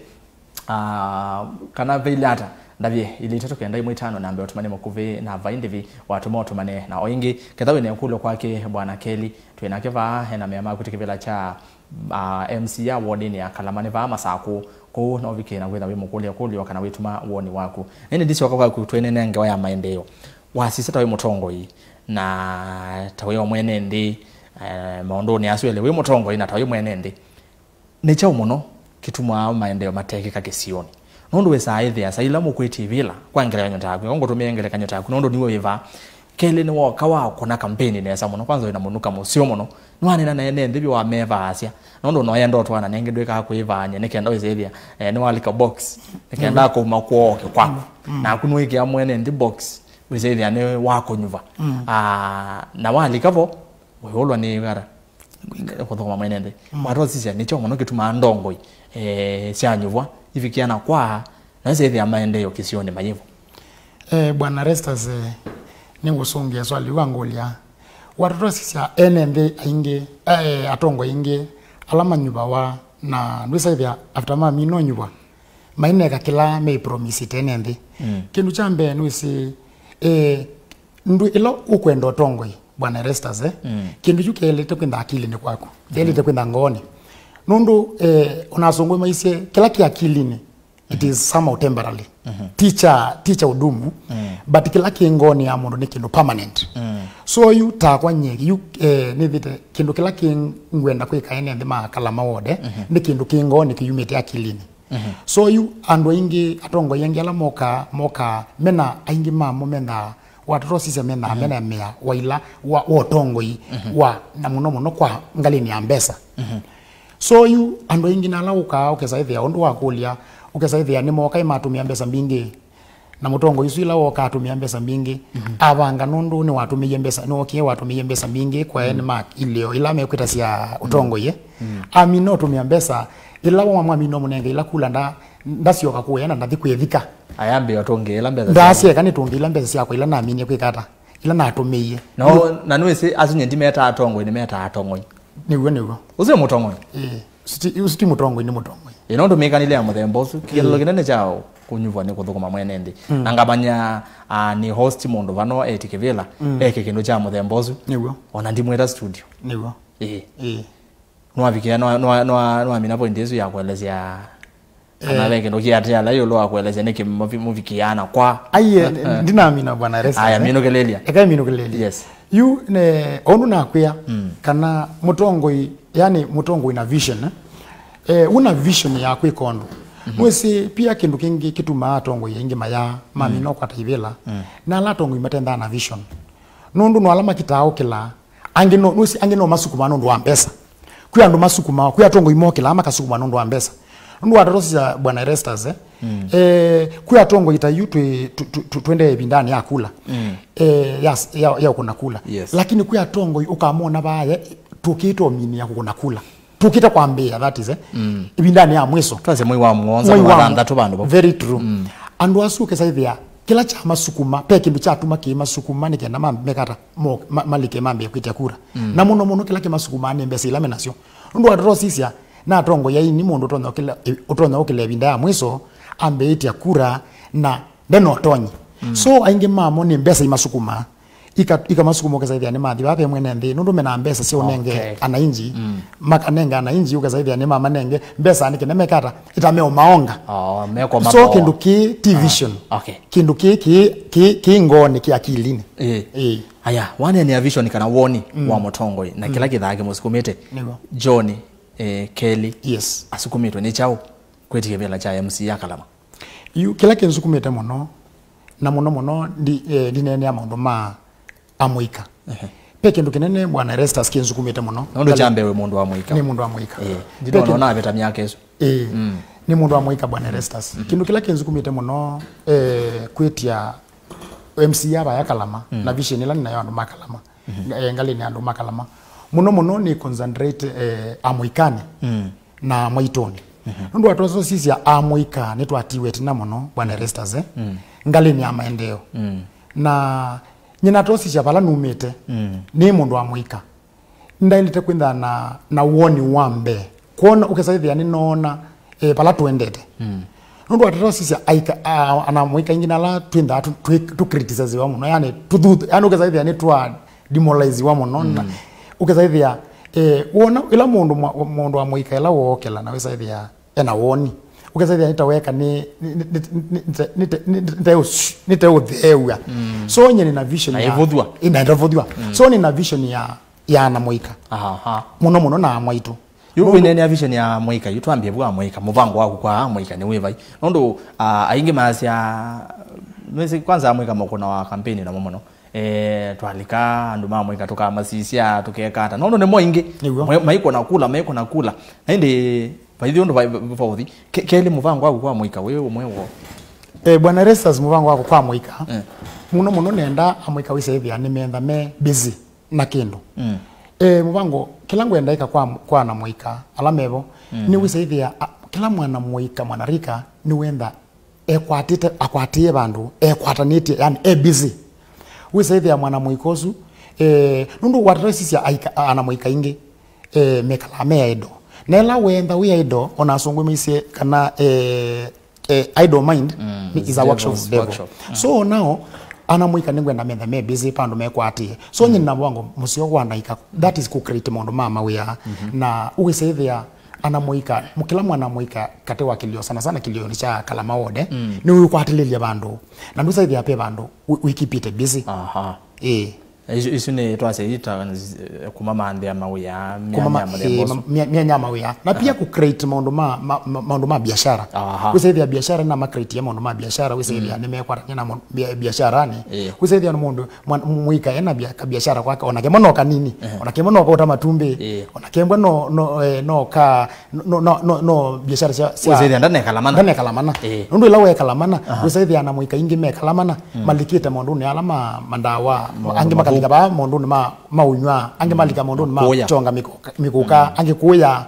ah, kana vailye ata? Ndavye ilĩ itatũ kenda ĩmwe ĩtano namba ũtũmane mũkuvĩ na vai ndĩvi watũma ũtũmane na o ĩngĩ. Ketha wĩna ĩkũlyo kwake Bwana Kelly, twĩ nake vaa, ena mea maku ti kĩvĩla kya, ah, M C A wodinĩ ya Kalama nĩ vaa Masakũ. Kũu no ũvikĩe na kwĩtha wĩmũkũlya ĩkũlyo kana wĩtũma woni waku. Nĩndĩ ndisyoka kwaku twĩnene ngewa ya maendeeo. Wasisya ta wĩ mũtongoi, na ta wĩ o mwene nthĩ, eh, maũndũnĩ asu elĩ, wĩ mũtongoi na ta wĩ mwene nthĩ. Nĩ kyaũ mũno kĩtumaa maendeeo matekĩka kĩsionĩ? Nũndũ wĩsaa ĩthĩa saa ila mũkwĩtie ivĩla, kwa ngelekany'o taku, eko ngũtũmĩe ngelekany'o taku, nũndũ nĩwe wĩ vaa. Kelĩ nĩwoka wakũna kampeni nesa mũno, kwanza wĩna mũnuka mũseo mũno. Nĩwaneena na ene nthĩ vyũ wamevaasya, nũndũ noya ndoto ana nengĩ ndwĩkaa kwĩvaany'a nĩ kenda wĩsĩthĩa, eh, nĩwalika box, nĩ kenda, mm, kũma kwoo ke kwaku. Mm. Naku nĩwĩkĩa mwene nthĩ box, wĩsĩthĩa nĩ wakũnyuva. Mm. Ah, na walika vo, wĩũlwa nĩ vata kũthũkũma mwene nthĩ. Mm. Watosisya nĩkyo mũno kĩtumaa ndongoi, eh, syanyuvwa ivikĩana kwa na syĩthĩa maendeeo kĩsionĩ mayĩvo. Eh, Bwana Erastus, eh, nĩngũsũngĩa swali wa ngũlya. Watotosisya ene nthĩ aingĩ, eh, atongoi aingĩ ala manyuvawa na ndwĩsaĩthĩa after mamina ũnyuvwa maineka kĩla meipromisite ene nthĩ. Mm. Kĩndũ kya mbee nĩwĩsĩ, eh, ndũ ĩla ũkwenda ũtongoi, Bwana Erastus, eh? Mm. Kĩndũ kyu kĩelĩte kwĩtha akilinĩ kwaku. Kĩelĩte, mm, kwĩtha ngoonĩ. Nũndũ, eh, ona asũngũ maisye, kĩla kĩ akilinĩ, it, mhm, is somehow temporary. Mhm. Ti kya, ti kya ũdumu, mm, but kĩla kĩ ngoonĩ ya mũndũ nĩ kĩndũ permanent. Mm. So yu takwa nyie, yu, eh, nĩthĩte kĩndũ kĩla kĩ ngwenda kwĩka ene nthĩ ma Kalama wode, mhm, nĩ kĩndũ kĩ ngoonĩ kĩyumĩte akilinĩ. Mhm. So yu andũ aingĩ, atongoi aingĩ ala mokaa, mokaa, mena aingĩ mamo menaa, watotosisya menaa, mhm, mena mea wa ila wa, wa ũtongoi, mhm, wa, na mũno mũno kwa ngalĩnĩ ya mbesa. Mhm. So yu andũ aingĩ na ala ũkaa ũkesa ĩthĩa ũndũ wa kũlya, ũkesa ĩthĩa nĩmoka ĩmatũmĩa mbesa mbingĩ. Na mũtongoi ũsu ĩla woka atũmĩa mbesa mbingĩ, mhm, avanga nũndũ nĩwatũmĩie mbesa, nĩwokie watũmĩie mbesa mbingĩ kwa, mm, ene ma ilĩo ila mekwĩta sya, mm, ũtongoi, eh. Mm. Amina ũtũmĩa mbesa, ĩla wamwamina ũmũnenge ila kula nda, ndasyoka kũya na ndathi kwĩthika. Ayambĩa ũtũngĩe ila mbesa syaku. Ndasyeka nĩtũngĩe ila mbesa syakwa ila naminie kwĩka ata, ila natũmĩie. No, na nĩwĩsĩ asu nye ndimetaa atongoi, nĩmetaa atongoi. Nĩw'o, nĩw'o. Ũsu nĩ mũtongoi? Ĩĩ. Ũsu ti, ũsu ti mũtongoi, nĩ mũtongoi. Ĩ, no ndũmĩkanĩle ya mũthemba ũsu, kĩeleelo, ĩĩ, kĩnene kya kũnyuvwa nĩ kũthũkũma mwene nthĩ. Mm. Na ngamanya, ah, nĩ host mũndũ vano eti kĩvĩla, mm, eke kĩndũ kya mũthemba ũsu. Nĩw'o. Ona ndimwĩta studio. Nĩw'o. Ĩĩ. Ĩĩ. Nĩwavikĩa, nwa-, nwa-, nwa-, nĩwamina point ĩsu ya kũelesya Kana ve kĩndũ kĩatĩala ĩũlũ wa kũelesya nĩkĩ mũvi- mũvikĩaa na kwa? Aiye, ndinamina, Bwana Erastus, aya, eh? Minũkĩlĩlya. Eka minũkĩlĩlya. Yes. Yu, ne, ũndũ nakwĩa, kana mũtongoi, yani mũtongoi na vision, eh? Eh, una vision ya kwĩka ũndũ. Mwĩsĩ, pia kĩndũ kĩngĩ kĩtumaa atongoi aingĩ mayaa, mamina ũkwata ivĩla, na ala atongoi matendaa na vision. Nũndũ no ala makitaa ũkĩla, angĩ no, nũsi, angĩ no masukumaa nũndũ wa mbesa. Kwĩ andũ masukumaa, kwĩ atongoi mokĩlaa makasukumaa nũndũ wa mbesa. Nũndũ wa ndeto sya Bwana Erastus, eh? Eh, kwĩ atongoi ta yu twĩ, tu- tu- tu- twendee ĩvindanĩ ya kula. Eh, ya, ya, ya ũkũna kula. Yes. Lakini kwĩ atongoi ũkamona vaya, tũkĩte ũmini ya kũkũna kula. Tũkĩte kwambĩĩa, that is, eh? Ĩvindanĩ ya mwiso. Twasye mwei wa mũonza, mwei wa thanthatũ vandũ vau. Very true. Andũ asu ũkesaithĩa, kĩla kya masukuma, pe kĩndũ kyatuma kĩ masukuma nĩ kenda ma- mekata mo- ma- malike mambĩe kwĩtya kura. Na mũno mũno kĩla kĩmasukumaa nĩ mbesa ila menasyo. Nũndũ wa tũtosisya, na atongoi aini mũndũ ũtonya ũkĩla- ũtonya ũkĩla ĩvinda ya mwiso, ambĩĩtya kura na ndena ũtonyi. So aingĩ mamo nĩ mbesa imasukumaa. Ika- ikamasukuma ũkesaithĩa nĩ mathi vaa ve mwene nthĩ, nũndũ mena mbesa sya ũnenge, okay, anainji, makanenge anainji, ũkesaithĩa nĩ mamanenge mbesa nĩ kenda mekata, ĩtameo maonga. Oh, mekwa so mathoo. Kĩndũ kĩĩ ti vision. Okay. Kĩndũ kĩĩ kĩ- kĩ- kĩ ngoonĩ, kĩ akilinĩ. Ĩĩ. Ĩĩ. Aya, waneenea vision kana woni wa mũtongoi na kĩla kĩthaa kĩmũsukumĩte. Nĩguo. John, eh, Kelly, yes, asukumĩtwe nĩ kyaũ kwĩtya kĩvĩla kya M C ya Kalama? Yu, kĩla kĩnsukumĩte mũno, na mũno mũno ndi- eh, ndineenea maũndũ ma amũika. Ehe. Pe kĩndũ kĩnene, Bwana Erastus, kĩnsukumĩte mũno. Nũndũ kya mbee wĩ mũndũ wa mũika. Nĩ mũndũ wa mũika. Ĩĩ. Ndinona navĩta myaka ĩsu. Ĩĩ. Nĩ mũndũ wa mũika, Bwana Erastus. Kĩndũ kĩla kĩnsukumĩte mũno, eh, kwĩtya M C ya vaya Kalama, na vision ĩla nĩnayo andũ ma Kalama. Eh, ngalĩnĩ ya andũ ma Kalama. Mũno mũno nĩ concentrate, eh, amũikanĩ na mwaitũnĩ. Nũndũ wa twasosisya amũika nĩtwatiwe ĩtina mũno, Bwana Erastus, eh? Ngalĩnĩ ya maendeeo. Na nyina tosisya vala numĩte, nĩ mũndũ wa mũika. Ndaendete kwĩtha na, na woni wa mbee. Kwona, ũkesaithĩa nĩnoona, eh, vala tũendete. Nũndũ wa tũtosisya aika- a- ana mũika aingĩ na ala twĩthaa tũ- twĩ- tũcriticiziwa mũno, yani tũthu- yani ũkesaithĩa nĩtwa demoraliziwa mũno, na ũkesaithĩa, eh, wona ĩla mũndũ mwa- mũndũ wa mũika ĩla wookĩla na wĩsaithĩa ena woni, ũkesaithĩa nĩtaweka nĩ- nĩ- nĩteũtheew'a. So nye nĩna vision na ya- ĩvũthw'a. Ĩna ĩtavũthw'a. So nĩna vision ya- ya ana mũika. Aha. Mũno mũno na amwaitũ. Yu wĩneenea vision ya amũika, yu twambie vu amũika, mũvango waku kwa amũika nĩ wĩvai? Nũndũ, ah, aingĩ maasya, nĩsĩ kwanza amũika makũnawa kampeni namo mũno. Eh, twalika andũ ma amũika tũkamasisya, tũkeka ata. Nũndũ nĩmo aingĩ. Nĩw'o. Mwe- maikũna kula, maikũna kula. Na ĩndĩ vaithi ũndũ va- va- vauthi. Ke- Kelly, mũvango waku kwa amũika wĩ ũmwe woo? Eh, Bwana Erastus, mũvango waku kwa amũika. Eh. Mũno mũno nenda amũika wĩsaĩthĩa nĩmetha me busy na kĩndũ. Eh, mũvango, kĩla ngwenda ĩka kwa, kwa ana mũika ala mevo, nĩ wĩsaĩthĩa, a- kĩla mwana mũika, mwana rika, nĩwenda ekwatĩte, akwatĩe vandũ, ekwatanĩtye, yani e busy. Wĩsaĩthĩa mwana mũika ũsu, eh, nũndũ watatosisya aika- a- ana mũika aingĩ, eh, mekalaa me idle. Na ĩla wenda wĩ idle, ona asũngũ maisye kana, eh, eh, idle mind is a workshop of devil. So now, ana mũika nĩngwenda metha me busy, vandũ mekwatĩe. So nyina na mũvango mũseo wa ndaika, that is kũ create maũndũ ma mawĩa. Na ũĩsaĩthĩa ana mũika, mũ- kĩla mwana mũika katĩ wa kĩlio, sana sana kĩlionĩ kya Kalama ward, nĩwĩkwatĩlĩlya vandũ. Na ndũsaĩthĩa pe vandũ wĩ- wĩkipĩte busy. Aha. Ĩĩ. Isu, isu nĩ twasya ita, eh, kuma manthĩa mawĩa, kuma ma- myanya ya eh, mathembo ma- mya- myanya ya mawĩa. Na pia ku create maũndũ ma, ma, ma, maũndũ ma biashara. Aha. Wĩsaĩthĩa biashara na ma create maũndũ ma biashara, wĩsaĩthĩa nĩmekwatania na mo- bia- biasharani. Eh. Wĩsaĩthĩa nĩ mũndũ mwan- mũika ena bia- ka biashara kwake, ona kemwe no kanini, ona kemwe no kauta matumbĩ, eh, ona kemwe no, no, eh, no ka, no, no, no, no biashara sya, sya wĩsaĩthĩa ndanekala mana. Ndanekala mana. Eh. Nũndũ ĩla wekala mana, wĩsaĩthĩa na mũika ingĩ mekala mana, malikĩte maũndũnĩ ala ma mandawa, angĩ makalika vaa maũndũnĩ ma, ma ũnyw'a, angĩ malika maũndũnĩ ma kũya. Chonga mĩkũka, mĩkũka, angĩ kũya.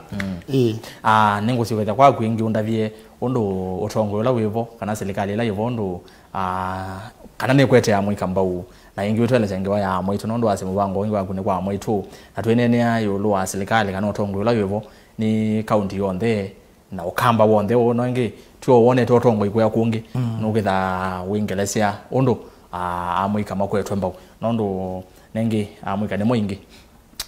Ĩĩ. Ah, nĩngũsyoka kwaku ĩngĩ ũndavye ũndũ ũtongoi ũla wĩvo, kana silikalĩ ĩla yĩvo ũndũ, ah, kana nĩkwetea amũika mbau, na ĩngĩ ũtwelesya ngewa ya amwaitũ, nũndũ wasya mũvango ũngĩ waku nĩ kwa amwaitũ, na twĩneenea ĩũlũ wa silikalĩ kana ũtongoi ũla wĩvo nĩ kaunti yonthe, na ũkamba w'onthe ũũ, no ĩngĩ, ti o wonete ũtongoi kũya kũngĩ, nũkĩthaa wĩngelesya ũndũ, ah, amũika makwetwe mbau. Nũndũ nengĩ amũika nĩmo ingĩ.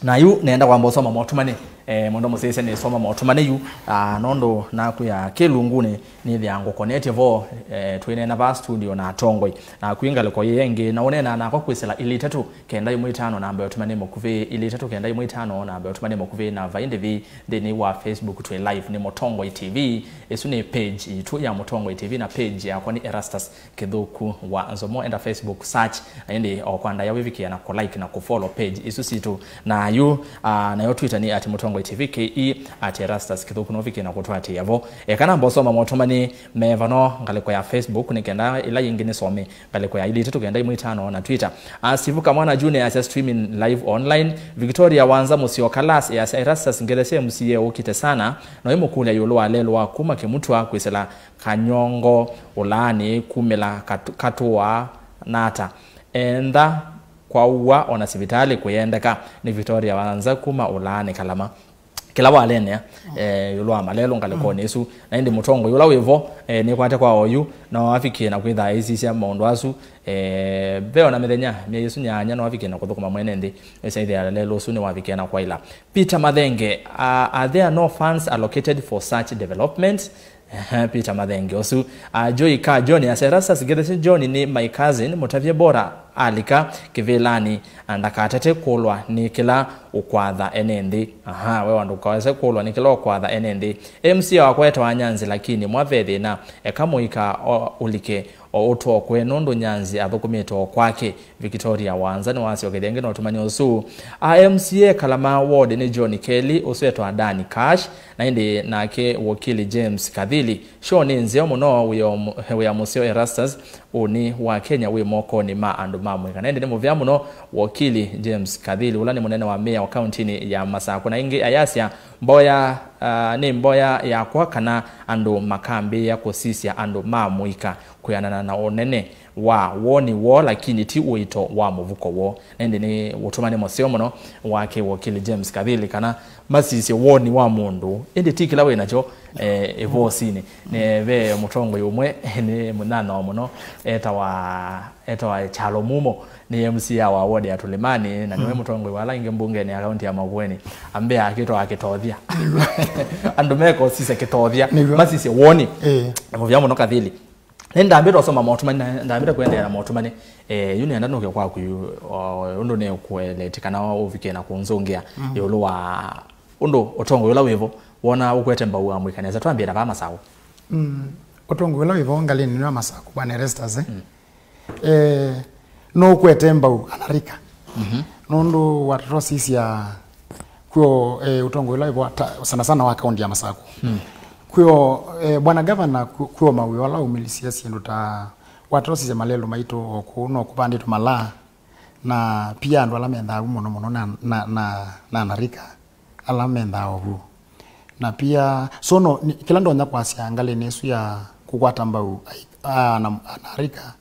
Na yu nenda kwamba ũsoma motũmani, eh, mũndũ mũsyaĩĩsya nĩsoma motũmani yu, ah, nũndũ nakwĩa kĩlungunĩ nĩthĩa ngũkonetye vo, eh, twĩneena vaa studio na atongoi. Na kwĩ ngalĩko yĩĩ ĩngĩ, na ũneenaa nakwa kwĩsĩla ilĩ itatũ kenda ĩmwe itano namba ya ũtũmani mũkuvĩ, ilĩ itatũ kenda ĩmwe itano namba ya ũtũmani mũkuvĩ, na vai ndĩvi nthĩnĩ wa Facebook twĩ live nĩ Mũtongoi T V. Ĩsu nĩ page yitũ ya Mũtongoi T V, na page yakwa nĩ Erastus Kĩthũku wa Nzomo. Enda Facebook search, na ĩndĩ o kwa ndaĩa wĩvikĩe na kũ like na kũ follow page isu sitũ. Na yu, ah, nayo Twitter nĩ at Mũtongoi T V K E, at Erastus Kĩthũku, no ũvikĩe na kũtũatĩĩa vo. Eka namba ũsoma motũmani me vano ngalĩko ya Facebook, nĩ kenda ĩla yĩngĩ nĩsome ngalĩko ya ilĩ itatũ kenda ĩmwe itano na Twitter. Asivuka Mwana Junior asya streaming live online. Victoria Wanza Mũseo Kalas asya Erastus Ngelesya M C A ũkĩte sana. No ĩmũkũlya ĩũlũ wa lelũ wa kuma Kĩmutwa kwĩsĩla Kanyongo ũlaanĩ kumĩla Katũ-, Katũa nata? Entha kwaua ona sivitalĩ kũyendeka. Nĩ Victoria Wanza kuma ũlaanĩ Kalama. Kĩla walenea, eh, ĩũlũ wa malelũ ngalĩkonĩ ĩsu. Na ĩndĩ mũtongoi ũla wĩ vo, eh, nĩkwate kwa oyu, no avikie na kwĩtha aisisya maũndũ asu. Eh, ve ona mĩthenya, myei ĩsu nyaanya no avikie na kũthũkũma mwene nthĩ, ĩsaithĩa lelũ ũsu nĩwavikie na kwaĩla. Peter Mathenge, uh, are there no funds allocated for such development? Ehe, Peter Mathenge ũsu. Uh, Joy Ka John asya, Erastus Githesi John nĩ my cousin, mũtavye bora alika kĩvĩlanĩ, na ndakatate kũlwa nĩ kĩla ũkwatha ene nthĩ. Aha, we wandũ ũkawese kũlwa nĩ kĩla ũkwatha ene nthĩ. M C A wakwa etawa Nyanzi, lakini mwa ve thĩna, eka mũika o-, ũlike o ũtwokwe, nũndũ Nyanzi athũkũmĩte o kwake. Victoria Wanza nĩwasyokethya ĩngĩ na ũtũmani ũsu. A M C A Kalama ward nĩ John Kelly, ũsu etawa Dan Cash, na ĩndĩ nake wokili James Kathili. Show nĩ nzeo mũno, wĩa mũ-, wĩa mũseo Erastus, ũnĩ wa Kenya wĩ mokonĩ ma andũ ma mũika. Na ĩndĩ nĩ mũvea mũno wokili James Kathili, ũla nĩ mũnene wa mĩao kauntinĩ ya Masakũ. Na ĩngĩ ayasya, mboya, ah, nĩ mboya yakwa kana andũ makambĩĩa kũsisya andũ ma mũika kwĩanana na ũnene wa woni woo, lakini ti ũito wa mũvuko woo. Na ĩndĩ nĩ ũtũmani mũseo mũno wake wokili James Kathili, kana masisye woni wa mũndũ, ĩndĩ ti kĩla wĩ nakyo, eh, ĩvosinĩ. Nĩ ve mũtongoi ũmwe, nĩ mũnyanyawa mũno, etawa, etawa Kyalo Mumo, nĩ M C A wa ward ya Tulimani, na nĩwe mũtongoi wa ala aingĩ mbungenĩ ya kaunti ya Makueni. Ambĩa akĩtwa akĩtothia. Andũ mekosisya kĩtothia, nĩguo, masisye woni. Ĩĩ. Mũvea mũno Kathili. Nĩ ndambĩte ũsoma motũmani, na ndambĩte kũendeea na motũmani. Eh, yu nĩenda nũke kwaku yu, o, ũndũ nĩũkũeleti kana ũvikie na kũnzũngĩa ĩũlũ wa ũndũ ũtongoi ũla wĩvo, wona ũkwete mbau wa mũika nesa. Twambĩe na vaa Masaũ. Mm, ũtongoi ũla wĩvo ngalĩnĩ ĩno ya Masaũ, Bwana Erastus, eh? Mm. Eh, no ũkwete mbau anarika. Mhm. Nũndũ watũtosisya kwĩo, eh, ũtongoi ũla wĩvo ta, sana sana wa kaunti ya Masaku. Hmm. Kwĩo, eh, Bwana Gavana, kwĩ-, kwĩo mawĩa ala aumĩlisye syĩndũ ta watũtosisya malelũ maitũ o kũu no kũvandĩtwe malaa, na pia andũ ala mendaa vu mũno mũno na, na, na, na anarika ala mendaa o vu. Na pia, so no, ni, kĩla ndonya kwasya ngalĩnĩ ĩsu ya kũkwata mbau ai-, a, ana, anarika,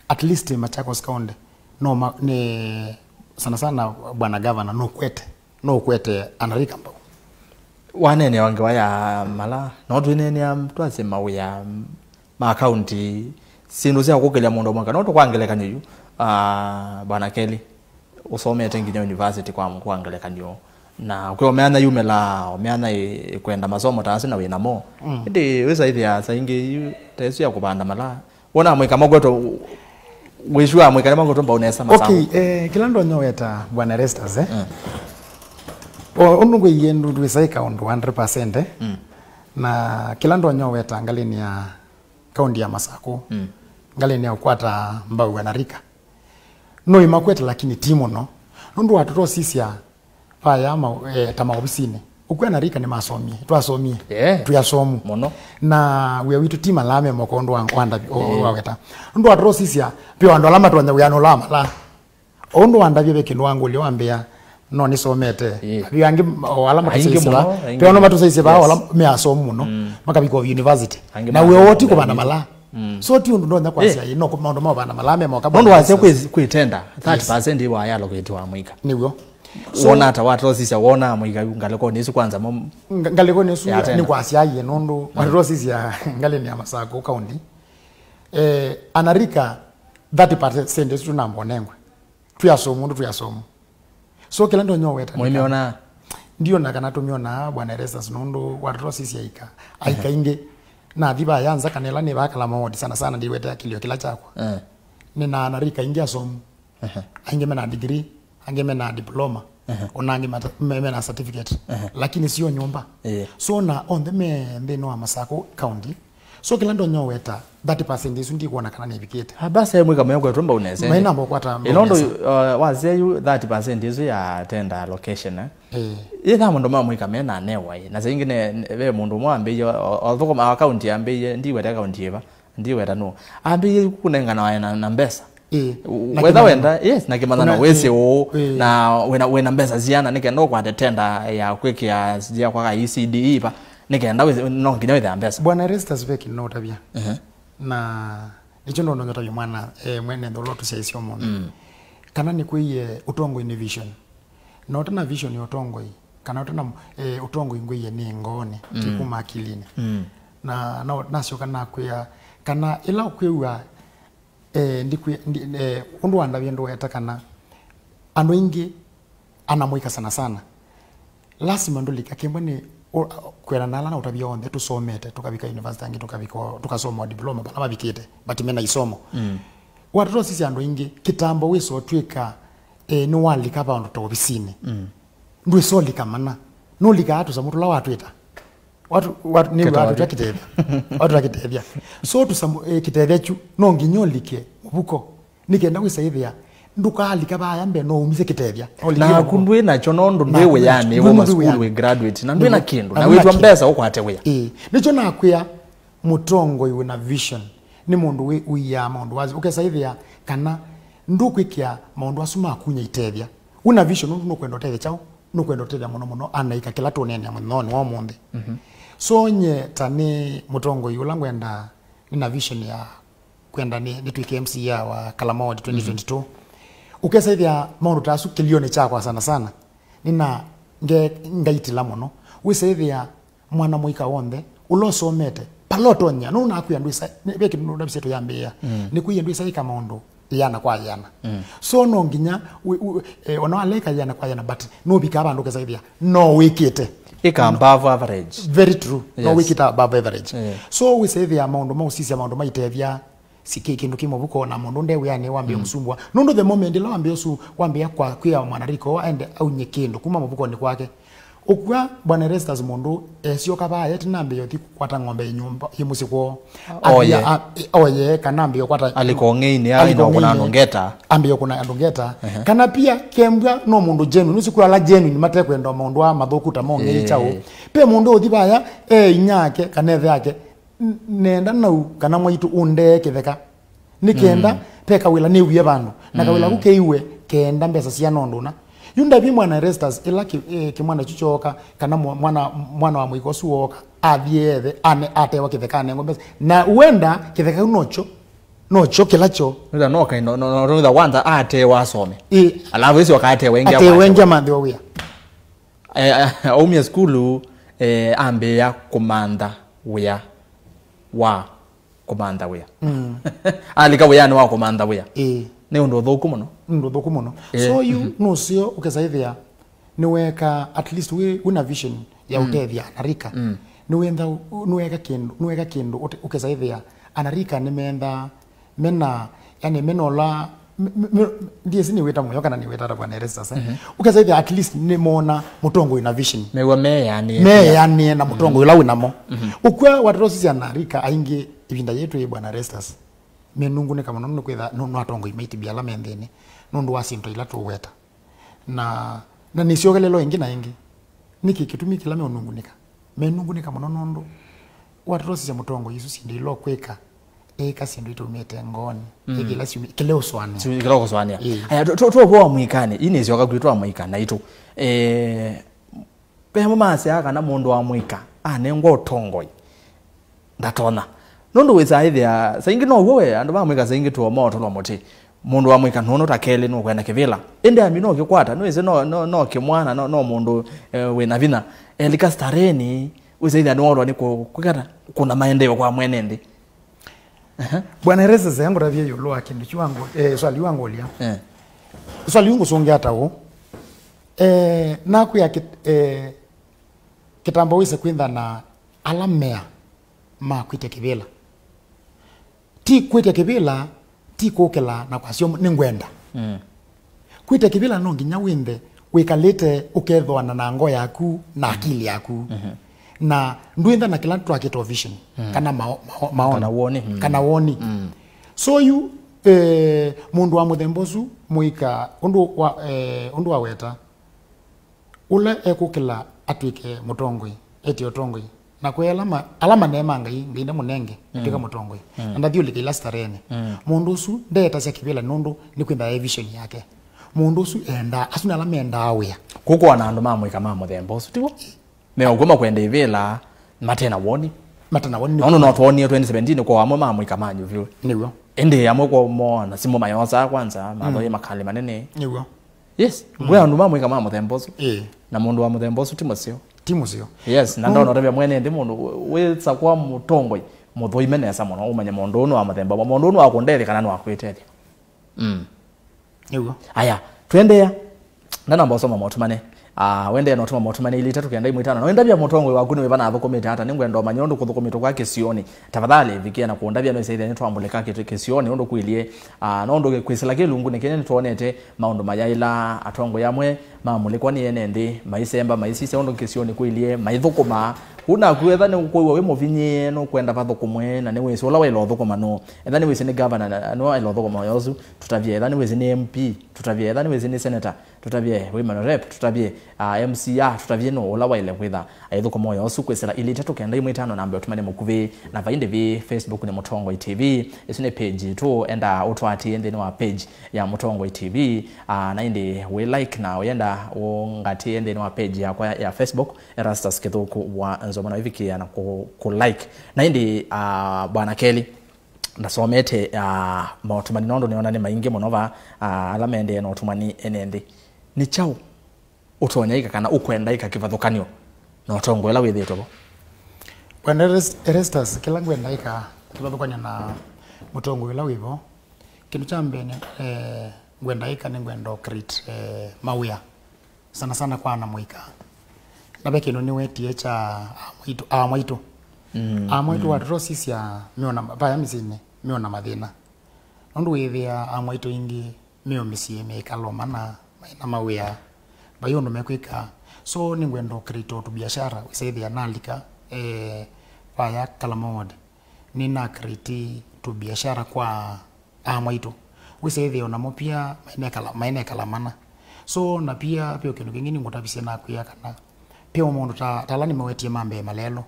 at least Machakos County, no ma, nĩ, sana sana Bwana Gavana, nũkwete, nũkwete anarika mbau. Waneenea o ngewa ya malaa, no twĩneenea twasye mawĩa ma kaunti, syĩndũ sya kũkĩlya mũndũ mũika, no tũkwa ngelekany'o yu, ah, Bwana Kelly, ũsomete nginya university kwa, kwa ngelekany'o, na kwĩ o myanya yumĩlaa, o myanya ĩ-, ĩkwenda masomo ta asu na wĩ namo. Mm. Ĩndĩ wĩsaĩthĩa saa ingĩ yu ta ĩsu ya kũvanda malaa. Wona amũika makwetwe, wĩsua amũika nĩ makwetwe mbau nesa Masaũ. Okay, eh, kĩla ndonya weta Bwana Erastus, eh? Mm. O, ũndũ ngwĩie ndũ-, ndwĩsaĩka ũndũ one hundred percent, eh? Mm. Na kĩla ndonya weta ngalĩnĩ ya kaunti ya Masaku, mm, ngalĩnĩ ya ũkwata mbau anarika. No ĩmakwete lakini ti mũno. Nũndũ watũtosisya vaya ma, eh, ta maovisinĩ. Ũkwĩa anarika nĩmasomie, twasomie, yeah, twĩ asomu. Mũno. Na wĩa witũ ti malaa me moko ũndũ wa, wa ndavi, o, yeah, waweta. Nũndũ watũtosisya, pio andũ ala matonya wĩanĩ ũla wa malaa. O ũndũ wandavya ve kĩndũ wangũlya wambĩa, no nĩsomete. Ĩĩ. Vĩu angĩ, o ala aingĩ matũsyaisye mũno, vaa, aingĩ peo no mũno, matũsyaisye vaa, yes, o ala me asomu mũno, mm, makavika o university. Angĩ na wĩa woo ti kũvanda malaa. Mm. So ti ũndũ ndonya kwasya, ĩĩ, no kũ-, maũndũ ma kũvanda malaa me moka. Nũndũ wasya kwĩ, kwĩtenda, yes, thirty percent ĩwa ya allocate wa mũika. Nĩw'o. So, wona ata watosisya, wona mũika yu ngalĩkonĩ ĩsu kwanza mo-, nga-, ngalĩkonĩ ĩsu ya tenda. Nĩ kwasya ĩĩ, nũndũ, mm, watosisya ngalĩnĩ ya Masaku County. Eh, anarika thirty percent ĩsu tũnamba ũnengwe. Twĩ asomu, ũndũ twĩ asomu. So kĩla ndonya ũweta nĩ kana, mũimĩonaa? Ndiona kana tũmĩonaa, Bwana Erastus, nũndũ watũtosisya aika. Aika ingĩ. Nathi vaya nza kana ĩla nĩ vaa Kalama ward, sana sana ndiwete akilio kĩla kyakwa. Eh. Nĩ na anarika ingĩ asomu. Ehe. Aingĩ mena degree, angĩ mena diploma, ehe, ona angĩ mata- me- mena certificate. Ehe. Lakini sio nyũmba. Eh. So na onthe me nthĩnĩ wa Masakũ County. So kĩla ndonya ũweta, thirty percent isu ndikwona kana nĩvikĩte. Abasa mwĩka mekwetwe mbau nesa. Maina mbokwata mbau nesa. Ĩla ũndũ, uh, wasya yu thirty percent isu ya tender allocation, eh? Eh. Ĩtha mũndũ ma mwĩka mena newa, eh. Na saa ingĩ ne- ne- ve mũndũ ũmwe ambĩie, o- o- thũkũma account ambĩie, ndiwete account ĩva, ndiweta nũ. Ambĩie kũnengana na, na mbesa. Ĩĩ. Na wetha kĩmanyano wenda, yes, na kĩmanyano. Kuna- wĩsĩ ĩĩ, ũũ, ĩĩ, na wĩna, wĩna mbesa siana, nĩ kenda ũkwate tenda ya kwĩkĩa sijia kwa E C D E va, nĩ kenda wĩsĩ- no nginya wĩthĩa mbesa. Bwana Erastus, ve kĩndũ nũtavya. Ehe. Na nĩkyo ndondonya ũtavya mwana, eh, mwene ntholo tũsyaisye ũmũnthĩ. Mm. Kana nĩkwĩie ũtongoi nĩ vision. Na ũtena vision ya ũtongoi, kana ũtena, eh, ũtongoi ngwĩie nĩ ngoonĩ, ti, mm, kuma akilinĩ. Mm. Na no- nasyoka nakwĩa, kana ĩla ũkwĩw'a Eh, ndikwĩ- ndi- eh, ũndũ wandavye ndũweta kana andũ aingĩ ana mũika sana sana, lasima ndũlika kĩmwe nĩ ũ- kwĩana na ala na ũtavya onthe tũsomete, tũkavika university, angĩ tũkavika o- tũkasoma o diploma vala mavikĩte, but mena isomo. Mm. Watũtosisya andũ aingĩ, kĩtambo wĩsa ũtw'ĩka, eh, nĩwalika vandũ ta ovisinĩ. Mm. Ndwĩsa ũlika mana. Nũlikaa tũsamũ tũla watwĩta. Watu, watu, nĩ watu twakitethya. Watu twakitethya. So tũsamũ, eh, kĩtethya kyu, no nginya ũlike mũvuko. Nĩ kenda wĩsa ĩthĩa, ndũkaalika vaya mbee, no umisye kĩtethya. No ũlike naku mũvuko. Ndwĩ nakyo, nondũ ndwĩ wĩanĩ, ndwĩ woma sukulu, wĩ graduate, na ndwĩ na kĩndũ, na wĩtwa mbesa ũkwate wĩa. Ĩĩ. Nĩkyo nakwĩa, mũtongoi wĩna vision nĩ mũndũ wĩ ũiaa maũndũ wazi. Ũkesa ĩthĩa kana ndũkwĩkĩa maũndũ asu makunya itethya. Wĩna vision nũndũ nũkwenda ũtethya kyaũ? Nũkwenda ũtethya mũno mũno anaika kĩla tũneenea mũthenyanĩ wa ũmũnthĩ. Mhm. So nye ta nĩ mũtongoi ũla ngwenda, nĩna vision ya kwenda nĩ- nĩtwĩke M C A wa Kalama Ward twenty twenty-two. Mhm. Ũkesa ĩthĩa maũndũ ta asu kĩlionĩ kyakwa sana sana, nĩna nge- ngaitĩla mũno. Wĩsa ĩthĩa mwana mũika w'onthe ũla ũsomete, pala ũtonya, nũndũ nakwĩa ndwĩsa, nĩ- ve kĩndũ ndavise tũyambĩĩa, mm, nĩkwĩa ndwĩsa ĩka maũndũ yĩana kwa yĩana. Mm. So no nginya wĩ- wĩ- eh, ona waleka yĩana kwa yĩana, but nũvikaa vandũ ũkesa ĩthĩa no wĩkĩte. Ĩka above average. Very true. No, yes, wĩkĩte above average. Yeah. So wĩsa ĩthĩa maũndũ ma ũsisya, maũndũ maitethya, si kĩ- kĩndũ kĩ mũvuko, na mũndũ nde wĩanĩ wambĩĩa, mm, mũsumbwa. Nũndũ the moment ĩla wambĩĩa ũsu, wambĩĩa kwa kwĩa mwanarika ũũ aende aunye kĩndũ kuma mũvukonĩ kwake. Ũkw'a Bwana Erastus mũndũ esyoka vaa eti nambĩĩa ũthi kũkwata ng'ombe yĩ nyũmba, yĩ mũsyĩ kwoo. Oye. Athi a- oye, kana ambĩĩa kũkwata alika ũng'einĩ, aina ũkũna andũ ngeta. Ambĩĩa kũna andũ ngeta. Ehe. Kana pia kembwa no mũndũ genuine, ũsu kwĩ ala genuine matekwenda maũndũ aa mathũku ta mong'ei kyaũ. Ĩĩ. Pe mũndũ ũthi vaya, e inyake, kana ethe yake, N- nenda nau kana mwaitũ ũndee kĩtheka. Nĩ kenda, mm, pe kawĩla nĩwie vandũ. Na kawĩla, mm, kau keiwe kenda mbesa siana ũndũ ũna. Yu ndavi mwana Erastus, ĩla kĩ- eh, kĩmwana kyu kyooka, kana mwa- mwana, mwana wa mũika ũsu wooka, athiĩ ethe, ane- atewa kĩtheka, anengwa mbesa. Na wenda kĩtheka kĩu nokyo, nokyo kĩla kyo. Nĩtha no kaĩ no- no- no- nĩtha wanda atewa asome. Ĩ. Alafu ĩsyo akatewa ĩngĩ atewa ĩngĩ amanthĩwa wĩa. Eh, aumia sukulu, eh, ambĩĩa kũmantha wĩa wa kũmantha wĩa. Mm. Alika wĩanĩ wa kũmantha wĩa. Ĩĩ. Nĩ ũndũ ũthũku mũno. Nĩ ũndũ ũthũku mũno. Ĩĩ. So yu, mhm, nũseo ũkesa ĩthĩa nĩweka, at least wĩ- wĩna vision ya, mm, ũtethya anarika. Mm. Nĩwenda ũ- nĩweka kĩndũ, nĩweka kĩndũ ũte- ũkesa ĩthĩa anarika nĩmenda mena, yani, mena ũla, me- me- me- ndiĩsĩ nĩwĩta mũyo kana nĩwĩta ata, Bwana Erastus, eh? Mhm. Ũkesa ĩthĩa at least nĩmona mũtongoi na vision. Mew'a meanĩe. Meanĩe na mũtongoi, mhm, ũla wĩ namo. Mhm. Ũkw'a watũtosisya anarika aingĩ ĩvinda yĩĩ twĩ, Bwana Erastus, menungunĩka mũno nũndũ kwĩtha nũ- nũ atongoi maitĩbia ala me nthĩnĩ nũndũ wa syĩndũ ila tũweta. Na, na nĩsyokelelwa ĩngĩ na ĩngĩ. Nĩkĩ kĩtumi kĩla meũnungunĩka? Menungunĩka mũno nũndũ watũtosisya mũtongoi isu syĩndũ ila ũkwĩka, eka syĩndũ itaumĩte ngoonĩ. Mm. Eka ila syumi- kĩla ũsũanĩa. Syumi- kĩla ũkũsũanĩa. Ĩĩ. Aya, tũ- tũ- tũvo wa mũikanĩ, ii nĩsyoka kwitũ wa mũika naitũ. Eh, Ve amwe masyaa kana mũndũ wa mũika anengwa ũtongoi, ndatonya. Nũndũ wĩsaa ĩthĩa, saa ingĩ now'o we, andũ ma mũika saa ingĩ tuomaa ũtũlwa mũtĩ. Mũndũ wa mũika nũnũ ta kelĩ nũkwenda kĩvĩla. Ĩndĩ ami no kĩkwata, nĩwĩsĩ no, no, no kĩmwana, no, no mũndũ, eh, wĩna vinya. Elika stareni, wĩsa ĩthĩa nĩwolwa nĩ kũ- kwĩkata, kũna maendeeo kwa mwene nthĩ. Aha. Bwana Erastus, ngũtavye ĩũlũ wa kĩndũ kyu wangu- eh, swali wangũlya. Eh. Swali yu ngũsũngĩa ta ũũ. Eh, nakwĩa kĩt- eh, kĩtambo wĩse kwĩntha na ala mea ma kwĩtya kĩvĩla. Ti kwĩtya kĩvĩla, ti kũkĩla na kwasya nĩngwenda. Mm. Kwĩtya kĩvĩla no nginya wĩnthe wĩkalĩte ũkethũana na ngoo yaku na akili yaku. Mm-hmm. Na ndwĩntha na kĩla twakĩtwa vision, mm, kana mao- mao- maono. Kana woni, mm. Kana woni. Mm. So yu, eh, mũndũ wa mũthemba ũsu mũika ũndũ wa, eh, ũndũ waweta, ũla ekũkĩla atw'ĩke mũtongoi, etye ũtongoi. Na kwĩ ala ma- ala manee ma Ngai, Ngai ndamũnenge, mm, atw'ĩka mũtongoi. Mm. Na ndathyũlĩka ila stareene. Mm. Mũndũ ũsu ndeetasya kĩvĩla nũndũ nĩkwĩthaa e vision yake. Mũndũ ũsu endaa, asu nĩ ala mendaa wĩa. Kũkũa na andũ ma mũika ma mũthemba ũsu, tiw'o? Me ũkw'o makwenda ivĩla, mate na woni. Mate na woni. Nũndũ no twonie twenty seventeen kwa amwe ma mũika ma nyuvyu. Nĩw'o. Ĩndĩ amwe kwa moona simũ mayosaa kwanza, mathoie, mm, makali manene. Nĩw'o. Yes, mm, ngwĩa andũ ma mũika ma mũthemba ũsu. Ĩĩ. Na mũndũ wa mũthemba ũsu ti mũseo. Ti mũseo. Yes, na, mm, ndona ũtavya mwene nthĩ mũndũ wĩsa kwa mũtongoi, mũthũime nesa mũno, ũmanye mũndũ ũyũ nĩ wa mũthemba, mũndũ ũyũ nĩ wa kũndethya kana nĩ wa kwĩtethya. Mm. Nĩw'o. Aya, twendeea. Ndanamba ũsoma motumane. Ah, wendee no tuma motumane ili itatu kenda imwe itano. Na wendavya mũtongoi waku nĩ wĩva na athũkũmĩte ata, nĩngwenda ũmanye ũndũ kũthũkũmĩtwe kwa kĩsionĩ. Tafadhali vikia na kũndavya no isaithia nĩ twambũlĩka kĩtu kĩsionĩ ũndũ kwĩlie. Ah, no ũndũ kwĩsĩla kĩlungu nĩ kĩnya nĩtwonete maũndũ mayaĩla atongoi amwe mamũlĩkwa nĩ ene nthĩ, maisemba, maisisya ũndũ kĩsionĩ kwĩlie, maithũkũma. Kũu naku etha nĩ kwĩw'a wĩ mũvinyĩe, nũkwenda vathũkũmwe, na nĩwĩsĩ ũla waĩle ũthũkũma nũ. Etha nĩwĩsĩ nĩ gavana, na nĩwe waĩle ũthũkũma ũya ũsu, tũtavye. Etha nĩwĩsĩ nĩ M P, tũtavye. Etha nĩwĩsĩ nĩ senator, tũtavye. Women rep, tũtavye. Ah, M C A, tũtavye nũ ũla waĩle kwĩtha aithũkũma ũya ũsu kwĩsĩla ilĩ itatũ kenda imwe itano namba ũtumani mũkuvĩ, na vaindĩ vi Facebook nĩ Mũtongoi T V. Ĩsu nĩ page yitũ, enda ũtwatie nthĩnĩ wa page ya Mũtongoi T V. Ah, na ĩndĩ wĩ like na ũyenda ũngatie nthĩnĩ wa page yakwa ya Facebook, Erastus Kĩthũku wa Nzomo, na ũivikĩa na kũ, kũ like. Na ĩndĩ, ah, Bwana Kelly, ndasomete, ah, maũtumani nondũ nĩona nĩ maingĩ mũno va, ah, ala mendee na ũtumani ene nthĩ. Nĩ kyaũ ũtonya ĩka kana ũkwenda ĩka kĩvathũkanyo na ũtongoi ũla wĩthĩĩtwe vo? Bwana Eres- Erastus, kĩla ngwenda ĩka kĩvathũkanyo na mũtongoi ũla wĩ vo, kĩndũ kya mbee nĩ, eh, ngwenda ĩka nĩ ngwenda ũ create, eh, mawĩa. Sana sana kwa ana mũika. Na ve kĩndũ nĩwetie kya aa mwaitũ, aa mwaitũ. Mm, aa mwaitũ, mm, watũtosisya meona ma- vaya mĩsyĩnĩ, meona mathĩna. Nũndũ wĩthĩa aa mwaitũ ingĩ meo mĩsyĩ mĩkalo mana, maina mawĩa, vai ũndũ mekwĩka. So nĩngwenda ũ create o tũbiashara, wĩsaĩthĩa nalika, eh, vaya Kalama Ward. Nĩna create tũbiashara kwa aa mwaitũ. Wĩsĩthĩe o namo pia mainekala, mainekala mana. So, na pia, pia kĩndũ kĩngĩ nĩngũtavisye nakwĩa kana pia maũndũ ta, ta ala nĩmawetie ma mbee malelũ.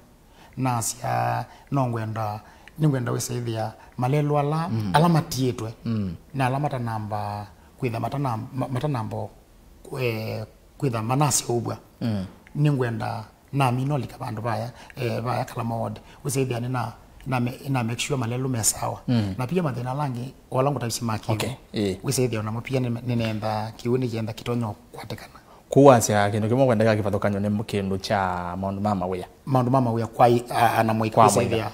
Nasya, no ngwenda, nĩngwenda wĩsĩthĩa malelũ ala, mm, ala matiĩtwe, mm, na ala matanamba kwĩtha, matana-, ma-, matanamba, eh, kwĩtha manaseũvw'a. Mm. Nĩngwenda namina ũlika vandũ vaya, eh, vaya Kalama Ward. Wĩsĩthĩa nĩna, na me-, na make sure malelũ me sawa. Mm. Na pia mathĩna ala angĩ, o ala ngũtavisye ma kĩw'ũ. Okay, ĩĩ. Wĩsĩthĩa o namo pia nĩ, nĩnenda kĩw'ũ nĩkĩenda kĩtonya kwatĩkana. Kũu wasya kĩndũ kĩmwe kwendeka kĩvathũkany'o nĩ kĩndũ kya maũndũ ma mawĩa. Maũndũ ma mawĩa kwa i-, a-, ana mũika. Kwa wĩsĩthĩa mũika.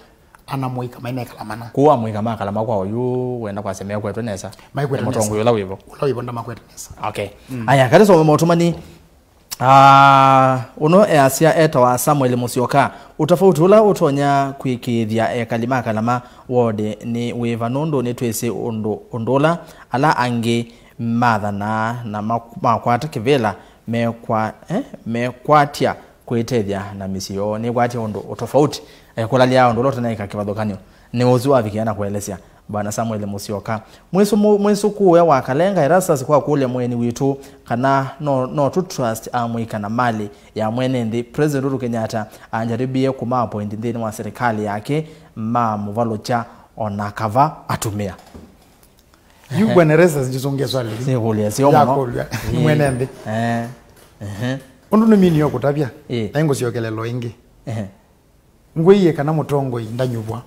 Ana mũika mainekala mana. Kũu amũika makala makwa oyu wenda kwasya mekwetwe nesa. Mekwetwe nesa. Mũtongoi ũla wĩvo. Ũla wĩvo ndamakwete nesa. Okay. Mm. Aya, katĩ some maũtũmani. Ah, ũno easya etawa Samuel Musyoka. Ũtafauti ũla ũtonya kwĩkĩĩthya ekali ma Kalama ward nĩ wĩva, nũndũ nĩtwĩsĩ ũndũ, ũndũ ũla ala angĩ mathanaa na ma-, makwata kĩvĩla mekwa-, eh, mekwatya kwĩtethya na mĩsyĩ yoo. Nĩkwatya ũndũ ũtofauti, eh, kũlalya ũndũ ũla ũtanaĩka kĩvathũkany'o. Nĩ ũsu wavikĩa na kũelesya. Bwana Samuel Musyoka. Mwĩsũ-, mũ-, mwĩsũkũũe wa Kalenga Erastus kwa kũlya mũeni witũ kana no, no tũ trust amũika na mali ya mwene nthĩ. President Uhuru Kenyatta anjaribie kũma appoint nthĩnĩ wa serikali yake, mamũvalũkya ona kava atumĩa. Yu Bwana Erastus, njisũngĩe swali. Sĩkũlya sio mũno. Yakũlya. Ĩĩ. Mwene nthĩ. Eh. Ehe. Ũndũ nĩ mini yo kũtavya. Ĩĩ. Na ingũsyokelelo ĩngĩ. Ehe. Ngwĩie kana mũtongoi ndanyuvwa,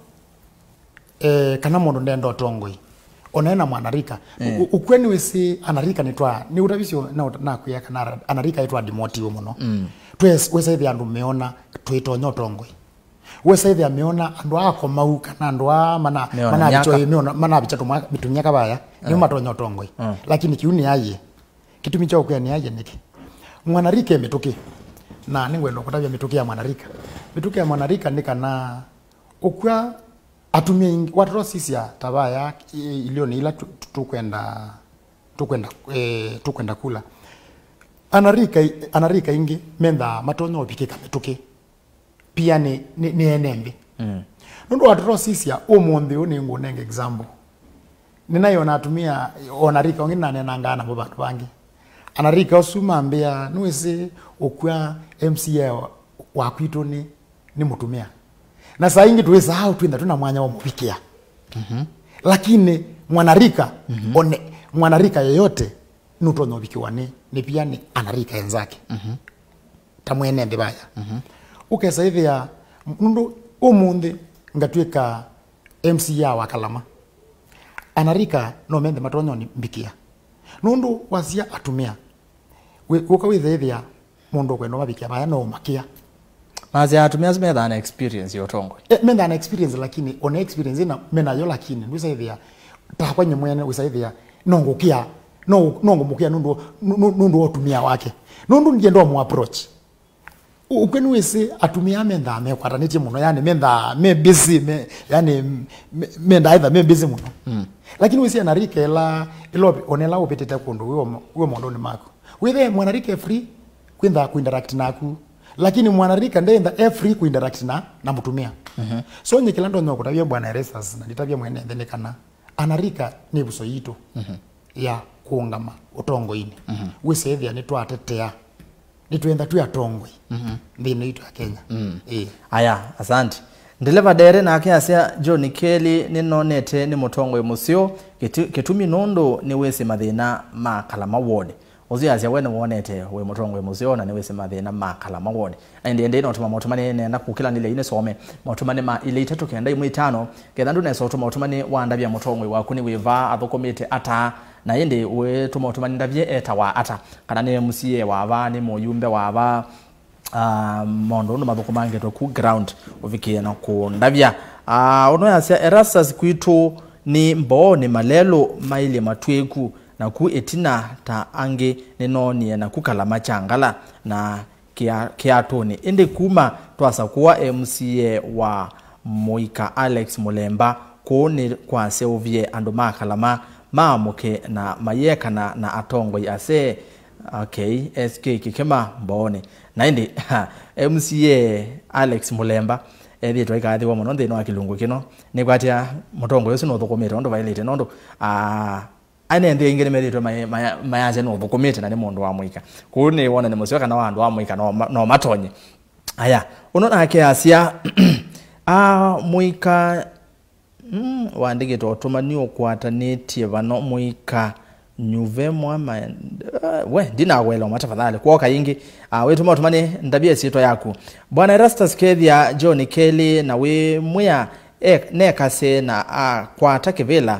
eh, kana mũndũ ndenda ũtongoi. Ona ena mwanarika. Mm. Ũ-, ũkw'a nĩwĩsĩ anarika nĩtwa, nĩũtavisyo na ũta-, nakwĩa kana ara-, anarika ĩtwa demotiwe mũno. Mm. Twes-, wĩsaĩthĩa andũ meona twĩtonya ũtongoi. Wĩsaĩthĩa meona andũ aa akomau kana andũ aa mana-, meona manavikya myaka. Meona, manavikya tũmwa-, tũmyaka vaya, nĩo, mm, matonya ũtongoi. Mm. Lakini kĩu nĩ aie. Kĩtumi kya ũkwĩa nĩ aie nĩkĩ? Mwanarika e mĩtũkĩ, na nĩngwenda kũtavya mĩtũkĩ ya mwanarika. Mĩtũkĩ ya mwanarika nĩ kana ũkw'a atumĩa aingĩ, watũtosisya ta vaya i-, ilionĩ ila tũ-, tũ-, tũkwenda, tũkwenda, eh, tũkwenda kula. Anarika, anarika aingĩ mendaa matonya ũvikĩka mĩtũkĩ. Pia nĩ, nĩ, nĩ ene nthĩ. Mm. Nũndũ watũtosisya ũmũnthĩ ũũ nĩngũnenga example. Nĩnaĩ ona atumĩa, ona rika ũngĩ nanenangaa namo vandũ vangĩ. Ana rika ũsu mambĩa, "Nĩwĩsĩ ũkw'a M C A wa, wa kwitũ nĩ, nĩ mũtumĩa." Na saa ingĩ tũĩsaa twĩntha twĩna mwanya wa mũvikĩa. Mhm. Lakini mwanarika, mhm, one, mwanarika yeyote nũtonya ũvikĩwa nĩ, nĩ pia nĩ anarika enzake. Mhm. Ta mwene nthĩ vaya. Mhm. Ũkesa ĩthĩa, nũndũ ũmũnthĩ ngatw'ĩka M C A wa Kalama. Anarika no menthe matonya ũmbikĩa. Nũndũ wasya atumĩa, wĩ-, ũka wĩthe ĩthĩa mũndũ ũkwenda ũmavikĩa vaya no ũmakĩa. Masya atumĩa asu methaa na experience ya ũtongoi. E, methaa na experience, lakini ona experience ĩna menayo, lakini ndwĩsa ĩthĩa takwa nye mwene wĩsa ĩthĩa no ngũkĩa, no, no ngũmũkĩa nũndũ, nũ-, nũ-, nũndũ wa ũtumĩa wake. Nũndũ ndienda ũmũ approach. Ũ-, ũkw'e nĩwĩsĩ atumĩa mendaa mekwatanĩtye mũno, yani mendaa me busy, me, yani me, mendaa either me busy mũno. Mm. Lakini wĩsĩ anarika ĩla, ĩla ũvi-, ona ĩla ũvĩtĩte kũndũ wĩ o ma-, wĩ o maũndũnĩ maku. Wĩthe mwanarika e free kwĩntha kũinteract naku. Lakini mwanarika ndenda e free kũinteract na, na mũtumĩa. Mhm. So nye kĩla ndonya kũtavya Bwana Erastus na nditavya mwene nthĩ nĩ kana anarika nĩ ĩvuso yitũ. Mhm. Ya kũũngama ũtongoinĩ. Mhm. Wĩsĩ ĩthĩa nĩtwatetea, nĩtwenda twĩ atongoi, mhm, nthĩnĩ itũ ya Kenya. Mm. Ĩĩ. Aya, asante. Ndeleva Dere nake asya, John Kelly nĩnonete nĩ mũtongoi mũseo, kĩtu-, kĩtumi nũndũ nĩwĩsĩ mathĩna ma Kalama Ward. Ũsu asya we nĩwonete wĩ mũtongoi mũseo na nĩwĩsĩ mathĩna ma Kalama Ward. Na ĩndĩ, ĩndĩ no tũma maũtũmanĩ nenda kũkĩlanĩlya yu nĩsome maũtũmanĩ ma ilĩ itatũ kenda ĩmwe itano, ketha ndũnesa ũtũma ũtũmanĩ wa ndavya mũtongoi waku nĩ wĩva, athũkũmĩte ata, na ĩndĩ wĩtũma ũtũmanĩ ndavye etawa ata, kana nĩ M C A wa va, nĩ mũyumbe wa va, ah, maũndũ ũndũ mathũkũmangĩtwe ku ground ũvikĩe na kũndavya. Ah, ũno yasya, Erastus kwitũ nĩ Mbooni, malelũ mailye matw'ĩku, naku ĩtina ta angĩ nĩnoonie naku Kalama Kyangala na kĩa-, kĩatũnĩ. Ĩndĩ kuma twasakũa M C A wa mũika Alex Mũlemba, kũu nĩ kwaseũvie andũ ma Kalama maamũke na mayĩekana na atongoi asee. Okay, S K Kĩkĩma Mbooni. Na ĩndĩ, M C A Alex Mũlemba ethĩĩtwe aikaathĩwa mũno nthĩnĩ wa kĩlungu kĩno. Nĩkwatya mũtongoi ũsu nũthũkũmĩte ũndũ vaĩlĩte, nũndũ, ah, ene nthĩ aingĩ nĩmethĩĩtwe may-, may-, mayasya nũthũkũmĩte na nĩ mũndũ wa mũika. Kũu nĩ wonany'o mũseo kana wa andũ a mũika no ma-, no matonye. Aya, ũno nake asya, a, mũika, mm, waandĩkĩtwe ũtũmani ũkwatanĩtye vano mũika nyuve mwa ma-, eh, we, ndinawela ũma tafadhali. Kwoka ĩngĩ, a, wĩtũma ũtũmani ndavye ĩsyĩtwa yaku. Bwana Erastus kethĩa John Kelly na wĩmwĩa e-, nekase na akwata kĩvĩla,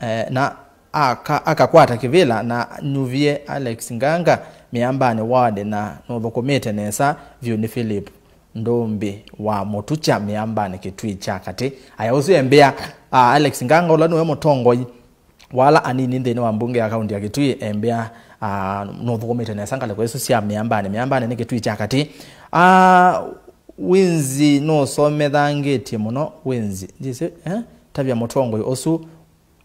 eh, na aka-, akakwata kĩvĩla na nyuvie Alex Nganga Mĩambanĩ Ward na nũthũkũmĩte nesa vyũ nĩ Philip Ndũmbĩ wa Mũtukya Mĩambanĩ Kĩtui kya Katĩ. Aya, ũsu embĩa, ah, Alex Nganga ũla nĩwe mũtongoi wa ala anini nthĩnĩ wa mbunge ya kaunti ya Kitui, embĩa, ah, nũthũkũmĩte nesa ngalĩko isu sya Mĩambanĩ. Mĩambanĩ nĩ Kĩtui kya Katĩ. Ah, Winzi nũsomethangĩtye mũno, Winzi. Ndĩsĩ, eh? Tavya mũtongoi ũsu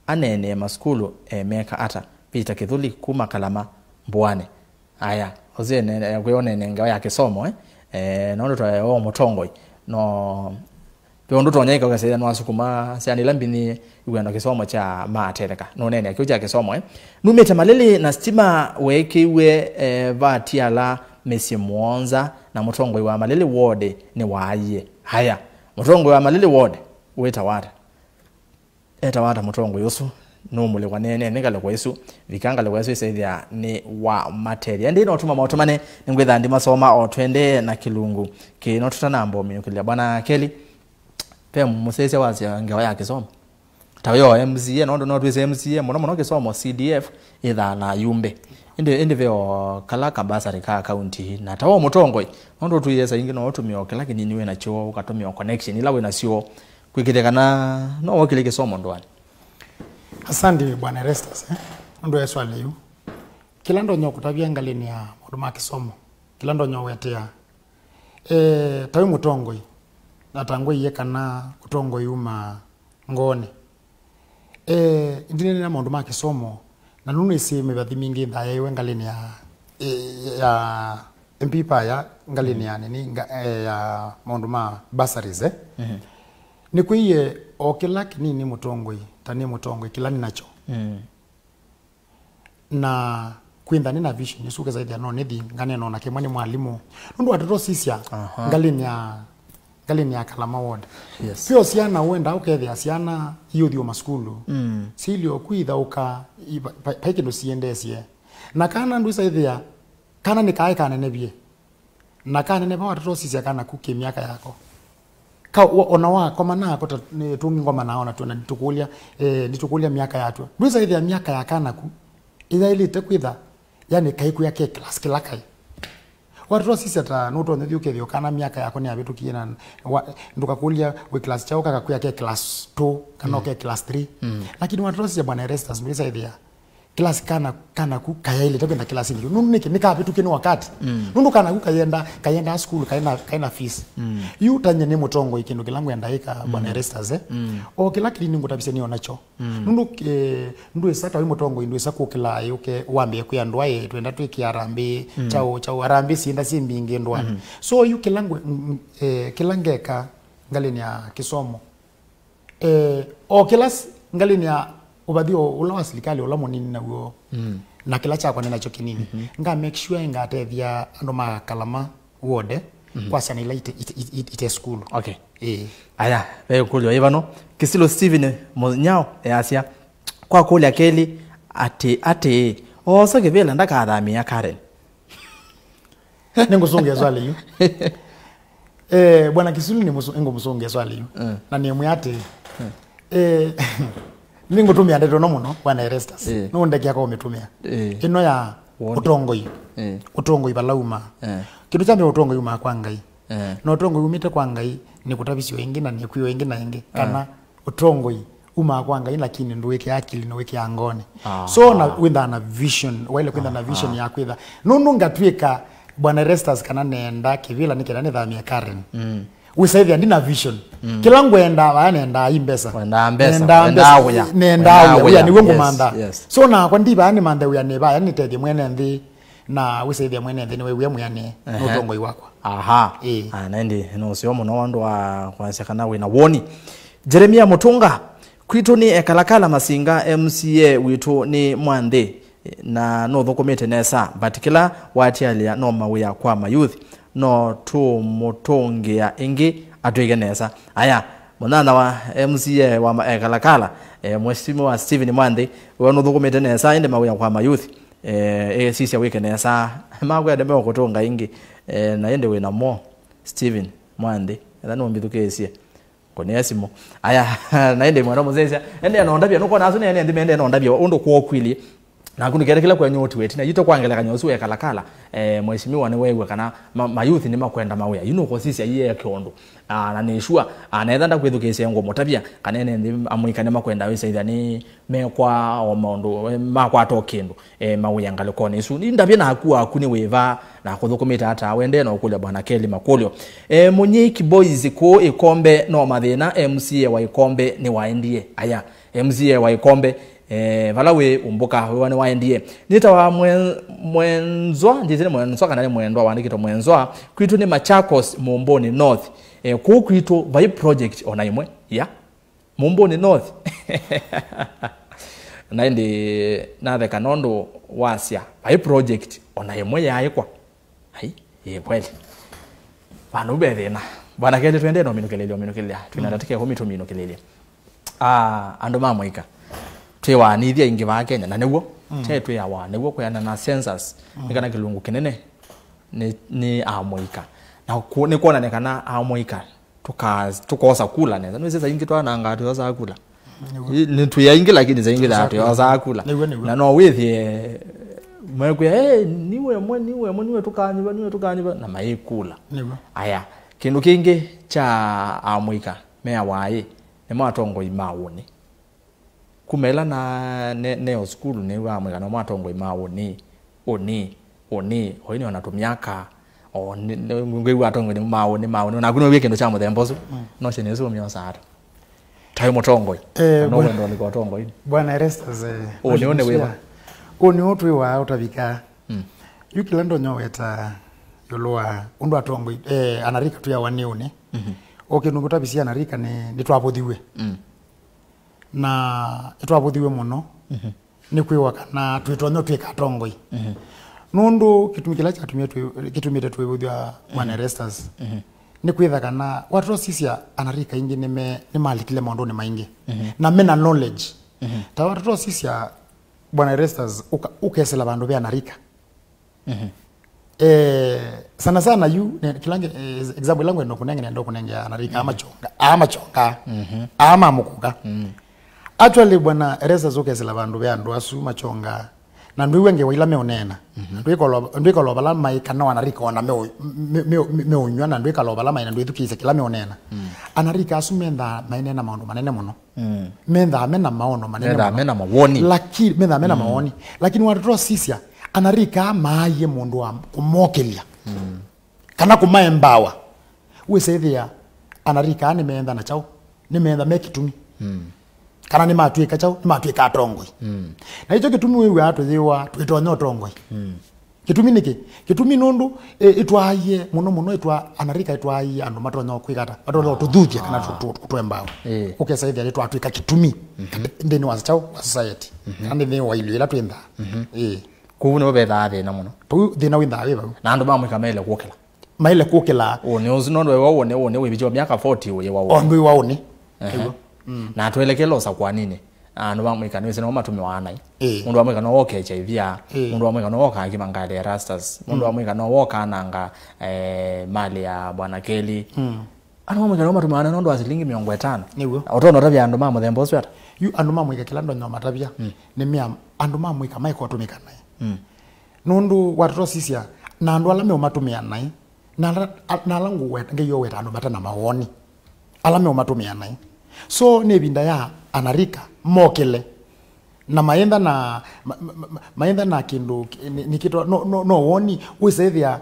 aneenee masukulu emeka ata? Peter Kĩthũli kuma Kalama Mbũanĩ. Aya, ũsĩ ene-, kwĩ onene ngewa ya kĩsomo, eh? Eh, nũndũ twaewa mũtongoi. No, ve ũndũ tonya ĩka ũkasya nĩwasukuma syana ila mbinĩ iwendo kĩsomo kya matetheka. Nũneenea kĩu kya kĩsomo, eh? Numĩte Malili na sitima weekĩiwe, eh, vatiala mĩsyĩ mũonza na mũtongoi wa Malili ward nĩwaaie. Aya, mũtongoi wa Malili ward wĩtawa ata? Etawa ata mũtongoi ũsu? Nũmũlĩkwa nene nĩ ngalĩko ĩsu, vika ngalĩko ĩsu ĩsethĩa nĩ wa matethya. Ĩndĩ no tũma maũtũmane, nĩngwĩtha ndimasoma o twendee na kĩlungu kĩĩ no tũtanamba ũminũkĩlya. Bwana Kelly, ve mũsyaĩĩsya wasya ngewa ya kĩsomo? Ta yo M C A, nũndũ no twĩsĩ M C A mũno mũno kĩsomo C D F ĩthaa na ayumbe. Ĩndĩ, ĩndĩ ve o kala kabasarĩ ka kaunti, na ta wo mũtongoi, nũndũ twĩesa ingĩ no ũtũmĩe o kĩla kĩnini wĩ nakyo, ũkatũmĩa o connection ila wĩ nasyo. Kwĩkĩthya kana no wokĩlye kĩsomo ndũanĩ. Asante, Bwana Erastus, eh? Nũndũ wa swali yu. Kĩla ndonya kũtavya ngalĩnĩ ya maũndũ ma kĩsomo, kĩla ndonya ũwetea, eh, ta wĩ mũtongoi, na ta ngwĩie kana ũtongoi umaa ngoonĩ. Eh, ndinene na maũndũ ma kĩsomo, na nũnĩsĩ mĩvathi mingĩ ĩthayaĩwe ngalĩnĩ ya, eh, ya M P Paya, ngalĩnĩ ya nini, nga, eh, ya maũndũ ma bursaries, eh. Mhm. Nĩkwĩie o kĩla kĩnini mũtongoi, ta nĩ mũtongoi, kĩla nĩ nakyo. Mm. Na kwĩntha nĩ na vision ĩsu, ũkesa ĩthĩa no nĩthi nganena ona kĩmwe nĩ mwalimũ. Nũndũ watoto sisya, aha, ngalĩnĩ ya, ngalĩnĩ ya Kalama Ward. Yes. Pio syana wenda ũkethĩa syana iũthiwa masukulu. Mm. Silio kwithaũka, i-, pa-, pa-, pai kĩndũ siendesye. Na kana ndwĩsa ĩthĩa, kana nĩ kaĩ kanenevye. Na kaneneva watoto ũsisya kana ku kĩ myaka yako. Ka, wa, ona wakoma nako ta, nĩ, tũngĩ ngoma nao na tuona nĩtũkũlya, eh, nĩtũkũlya myaka yatwo. Ndwĩsa ĩthĩa myaka ya kana ku ĩyaĩlĩte kwĩtha, yani, kaĩ kwĩa ke class kĩla kaĩ. Watoto ũsisya ta nũtonya thiĩ ũkethĩa kana myaka yako nĩyavĩtũkie na wa, ndũkakũlya wĩ class kyaũ kaka kwĩa ke class two kana, mm, ke class three. Mm. Lakini watoto ũsisya Bwana Erastus, ndwĩsa ĩthĩa Class kana, kana ku kayaĩlĩte kwenda class nĩkĩ? Nũndũ nĩkĩ? Nĩkavĩtũkie nĩ wakati. Mm. Nũndũ kana ku kayenda, kayenda school, kaina, kaina fees. Mm. Yu tanye nĩ mũtongoi kĩndũ kĩla ngwenda ĩka, mm, Bwana Erastus, eh? Mm. O kĩla kĩlini ngũtavisye nĩ onakyo. Mm. Nũndũ, eh, ndwĩsa ta wĩ mũtongoi, ndwĩsa kũkĩla yũke wambie kwĩa ndũa, eh, twenda twĩke harambee, mm, chao, chao, harambee sienda si mbingĩ ndũa. Mm. So yu kĩla ngwe-, ng-, ng-, eh, kĩla ngeka ngalĩnĩ ya kĩsomo, Eh, o kĩla s-, ngalĩnĩ ya ũvathi o ũla wa silikalĩ ũla mũnini naw'o, mm, na kĩla kyakwa nĩ nakyo kĩnini, mhm, nga make sure ngatethya andũ ma Kalama Ward, mhm, kwa syana ila ite, ite, ite, ite sukulu. Okay. Ĩĩ. Aya, ve kũlyo ĩ vano. Kĩsilo Steven Mũnyao easya, kwa kũlya kelĩ, atĩ, atĩ, oosa kĩvĩla ndakathamĩa Karen. Nĩngũsũngĩa swali yu. Eh, Bwana Kisulu nĩ mũsũ-, nĩngũmũsũngĩa swali yu. Mm. Na nĩmwĩa atĩ, mm, eh, nĩngũtũmĩa ndeto ĩno mũno, Bwana Erastus. Eh. Nũndekea kwa ũmĩtũmĩa. Eh. Ĩno ya woni. Ũtongoi. Eh. Ũtongoi vala uma. Eh. Kĩndũ kya mbee ũtongoi umaa kwa Ngai. Eh. Na ũtongoi umĩte kwa Ngai nĩ kũtavisyo ĩngĩ na nĩ kwĩo ĩngĩ na ĩngĩ. Eh. Kana ũtongoi umaa kwa Ngai, lakini ndũwĩkĩaa akili, nũwĩkĩaa ngoonĩ. Aha. So, na wĩthaa na vision, waĩle kwĩtha na vision, aha, ya kwĩtha. Nũndũ ngatw'ĩka, Bwana Erastus, kana nenda kĩvĩla nĩ kenda nĩthamie Karen. Mm. Wĩsaĩthĩa ndina vision. Mm. Kĩla ngwendaa vaya nendaa i mbesa. Wendaa mbesa, nendaa wendaa mbesa, wĩa. Nendaa wĩa, wĩa, wĩa nĩw'o, yes, ngũmantha. Yes. So, nakwa ndi vaya nĩmanthe wĩa nĩ vaya nĩtethye mwene nthĩ. Na wĩsaĩthĩa mwene nthĩ nĩwew'ĩa mwĩanĩe, ehe, nũtongoi wakwa. Aha. Ĩĩ. Ah, na ĩndĩ nũseo mũno wandũ wa kwasya kana wĩna woni. Jeremia Mũtũnga, kwitũ nĩ Ekalakala Masinga, M C A witũ nĩ Mwanthĩ, na nũthũkũmĩte nesa, but kĩla watialĩa no mawĩa kwa mayouth, no tũmũtũngĩa ĩngĩ atwĩke nesa. Aya, mũnyanya wa M C A wa ma-, Ekalakala, eh, Mheshimiwa Stephen Mwanthĩ, we nũthũkũmĩte nesa, ĩndĩ mawĩa kwa mayouth. Eh, eh, sisya wĩke nesa. Makwende meũkũtũnga ĩngĩ. Eh, na ĩndĩ wĩ namo, Stephen Mwanthĩ. Etha nũmbithukĩĩsye, kũnĩa simũ. Aya, na ĩndĩ mwana mũsesya. Ende anondavya, nũkwona asu nene nthĩ mende anondavya, ũndũ kwokwili. Naku nĩkete kĩla kwenyu ũtwĩti. Na yito kwa ngelekany'o ũsu wekalakala, eh, mheshimiwa nĩweew'a kana ma, mayouth nĩmakwenda mawĩa. Yu nũkũsisya iye kĩũndũ. Ah, na nĩ sure, ah, na etha ndakwĩthukĩĩsya ngũmũtavya, kana ene nthĩ amũika nĩmakwenda wĩsaitha nĩ mekwa o maũndũ, eh, makwata o kĩndũ, eh, mawĩa ngalĩkonĩ ĩsu. Nĩ ndavye naku waku nĩ wĩva, na kũthũkũmĩte ata, wendee na ũkũlya Bwana Kelly makũlyo. Eh, Mũnyiki Boys kũũ Ĩkombe no mathĩna, M C A wa Ĩkombe nĩwaendie. Aya, M C A wa Ĩkombe, eh, vala wĩ umbũka, wĩwa nĩwaendie. Nĩtawa Mwen-, Mwenzwa, ndĩsĩ nĩ Mwenzwa kana nĩ Mwendwa wandĩkĩtwe Mwenzwa, kwitũ nĩ Machakos, Mũmbũnĩ North. Eh, kũũ kwitũ vai project ona ĩmwe, ya Mũmbũnĩ North. Na ĩndĩ natheka nondũ wasya, vai project ona ĩmwe yaaĩkwa. Ai, ĩ kweli. Vandũ ve thĩna. Bwana Kelly, twendee na ũminũkĩlĩlya, ũminũkĩlĩlya. Twĩna, mm, ndatĩka ĩkũmi tũminũkĩlĩlye. Ah, andũ ma mũika. Twĩ waanĩthya ingĩ vaa Kenya, na nĩw'o. Mm. Te twĩawa, nĩw'o kwĩana na census. Mm. Nĩ kana kĩlungu kĩnene nĩ, nĩ amũika. Na ku-, nĩ kwonania kana amũika tũka-, tũkosa kula nesa. Nĩwĩsĩ saa ingĩ twanangaa tũyosaa kula. Nĩw'o. I-, nĩ twĩ aingĩ, lakini saa ingĩ thaa tũyosaa kula. Nĩw'o, nĩw'o. Na no wĩthĩe mekwĩa, "Eh, niwe mwe, niwe mwe, niwe tũkanyiva, niwe tũkanyiva," na maikula. Nĩw'o. Aya, kĩndũ kĩngĩ kya amũika meawa ĩ, nĩ matongoi ma ũnĩ. Kuma ĩla na, ne, neo sukulu nĩw'a amũika no matongoi ma ũnĩ. Ũnĩ, ũnĩ, oini ona tũmyaka, o, nĩ, nĩ, ngwĩw'a atongoi nĩ maũnĩ, maũnĩ, naku nĩwĩw'e kĩndũ kya mũthemba ũsu, no syene isu ũmyosaa ata? Taĩ mũtongoi, eh, na no bwana, wenda ũlika ũtongoinĩ. Bwana Erastus, eh, ũnĩ, ũnĩ wĩva? Ũnĩ ũtwĩwaa ũtavikaa. Mm. Yu kĩla ndonya weta ĩũlũ wa ũndũ atongoi, eh, anarika twĩawa nĩ ũnĩ. Mhm. O kĩndũ ngũtavisya anarika nĩ, nĩtwavũthiw'e. Mm. Na nĩtwavũthiw'e mũno. Mhm. Nĩ kwĩwa kana twĩtonya twĩka atongoi. Mhm. Nũndũ kĩtumi kĩla kyatumie twĩ-, kĩtumĩte twĩvũthya, mhm, mwana Erastus, mhm, nĩ kwĩtha kana watũtosisya anarika aingĩ nĩme-, nĩmalikile maũndũnĩ maingĩ. Mhm. Na mena knowledge. Mhm. Ta watũtosisya bwana Erastus, ũka-, ũkesela vandũ ve anarika. Mhm. Eh, sana sana yu, ne-, kĩla nge-, eh, example ĩla ngwenda kũnenge, nenda kũnengea anarika, mhm, amachonga, amachonga, mhm, amamũkũka. Mm. Actually, bwana Erastus, ũkesela vandũ ve andũ asu machonga, na ndwĩw'a ngewa ila meũneena. Mhm. Ndwĩkalo, ndwĩkalo vala maĩ kana anarika ona meũ-, me-, me-, me-, meũnyw'a, na ndwĩkalo vala maĩ na ndwĩthukĩĩsya kĩla meũneena. Mm. Anarika asu mendaa maineena maũndũ manene mũno. Mm. Mendaa mena maono manene mũno. Mendaa mena mawoni. Laki-, mendaa mena, mm, mawoni. Lakini watũtosisya, anarika aa maaie mũndũ wa kũmokĩlya. Mm. Kana kũmaembawa. Wĩsethĩa anarika aa nĩmeenda na kyaũ? Nĩmeenda me kĩtumi. Mm. Kana nĩmatw'ĩka kyaũ? Nĩmatw'ĩka atongoi. Mm. Na ĩkyo kĩtumi wĩw'aa tũyĩwa twĩtonya ũtongoi. Mm. Kĩtumi nĩkĩ? Kĩtumi nũndũ, e, ĩtwaaie mũno mũno, ĩtwa-, anarika ĩtwaaie andũ matonya kwĩka ata? Matonya kũtũthuthya kana tũ-, tũ-, tũtwembawa. Ĩĩ. Ũkesa ĩthĩa nĩtwatw'ĩka kĩtumi, mhm, nthĩnĩ wa kyaũ? Wa society. Mhm. Kana nthĩnĩ wa ilio ila twĩnthaa. Mhm. Ĩĩ. Kũu nĩvo vethaa thĩna mũno. Vau thĩna wĩnthaa wĩ vau. Na andũ ma mũika maĩle kũkĩla. Maĩle kũkĩla. Ũnĩ ũsu nũndũ wĩwa ũnĩ, ũnĩ wĩvikya myaka forty ũyĩwa ũnĩ. O ndwĩwa ũnĩ. Ehe. Nĩw'o. Mm. Na twelekele ũsakũaninĩ. Andũ ma mũika nĩwĩsĩ nĩmo matũmĩwaa naĩ. Ĩĩ. Mũndũ wa mũika no woke H I V a. Ĩĩ. Mũndũ wa mũika no woka akima ngalĩ ya Erastus. Mũndũ wa, mm, mũika no woka ananga, eh, mali ya Bwana Kelly. Mm. Andũ ma mũika nĩmo matũmĩwaa naĩ nũndũ wa silingi mĩongo ĩtano. Nĩw'o. Ũtonya ũtavya andũ ma mũthemba ũsu ata? Yu andũ ma mũika kĩla ndonya matavya, mm, nĩ mea andũ ma mũika maĩkotũmĩka naĩ. Mm. Nũndũ watũtosisya na andũ ala meũmatũmĩa naĩ, na ala, a-, na ala ngũweta, ngeweta andũ mate na mawoni, ala meũmatũmĩa naĩ. So, nĩ ĩvinda ya anarika mokĩle, na maĩntha na, ma-, ma-, ma-, maĩntha na kĩndũ kĩ-, nĩ, nĩ kĩtwa, no, no, no woni, wĩsethĩa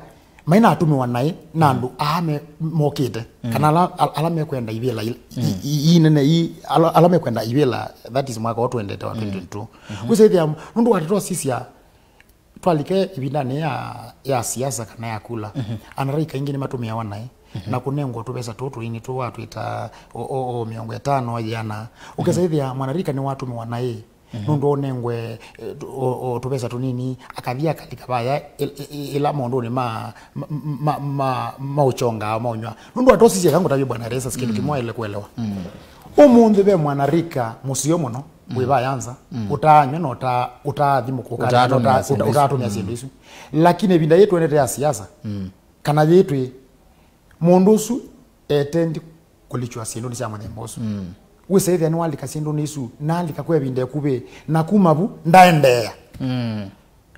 mainatũmĩwa naĩ na andũ aa me-, mokĩte, mm, kana ala, ala, ala mekwenda ivĩla i-, i-, i-, inene, i-, ala, ala mekwenda ivĩla, that is mwaka ũũ twendete wa, mm, twenty twenty-two. Mhm. Wĩsethĩa, nũndũ watũtosisya, twalike ĩvindanĩ ya, ya siasa kana ya kula, mhm, anarika aingĩ nĩmatũmĩawa naĩ, mhm, na kũnengwa tũvesa tũũ tũnini tũũ watwĩta o, o, o mĩongo ĩtano, ĩana. Ũkesa, mhm, ĩthĩa mwanarika nĩwatũmĩwa naĩ, mhm, nũndũ ũnengwe, eh, tũ-, o, o tũvesa tũnini, akathi akalika vaya ĩ-, ĩ-, ĩ-, ĩla maũndũnĩ ma, ma, ma, ma, ma ũchongaa, ma ũnyw'a. Nũndũ atosisye kangũtavye bwana Erastus kĩndũ, mm, kĩmwe ele kũelewa. Mm. Ũmũnthĩ ve mwanarika mũseo mũno, mm, wĩ vaya nza, mm, ũtaanywa na ũta-, ũtaathimũka, ũtaanywa na ũta-, ũtaatũmĩa syĩndũ, ũta-, isu, ũtaatũmĩa syĩndũ isu. Lakini ĩvinda yĩĩ twendete ya siasa, mm, kana yĩĩ twĩ, mũndũ ũsu etendi kũlikywa syĩndũnĩ sya mũthemba ũsu. Mm. Wĩsa ĩthĩa nĩwalika syĩndũnĩ isu, nalika kwa ĩvinda ĩkuvĩ, na kuma vu, ndaendeea. Mm.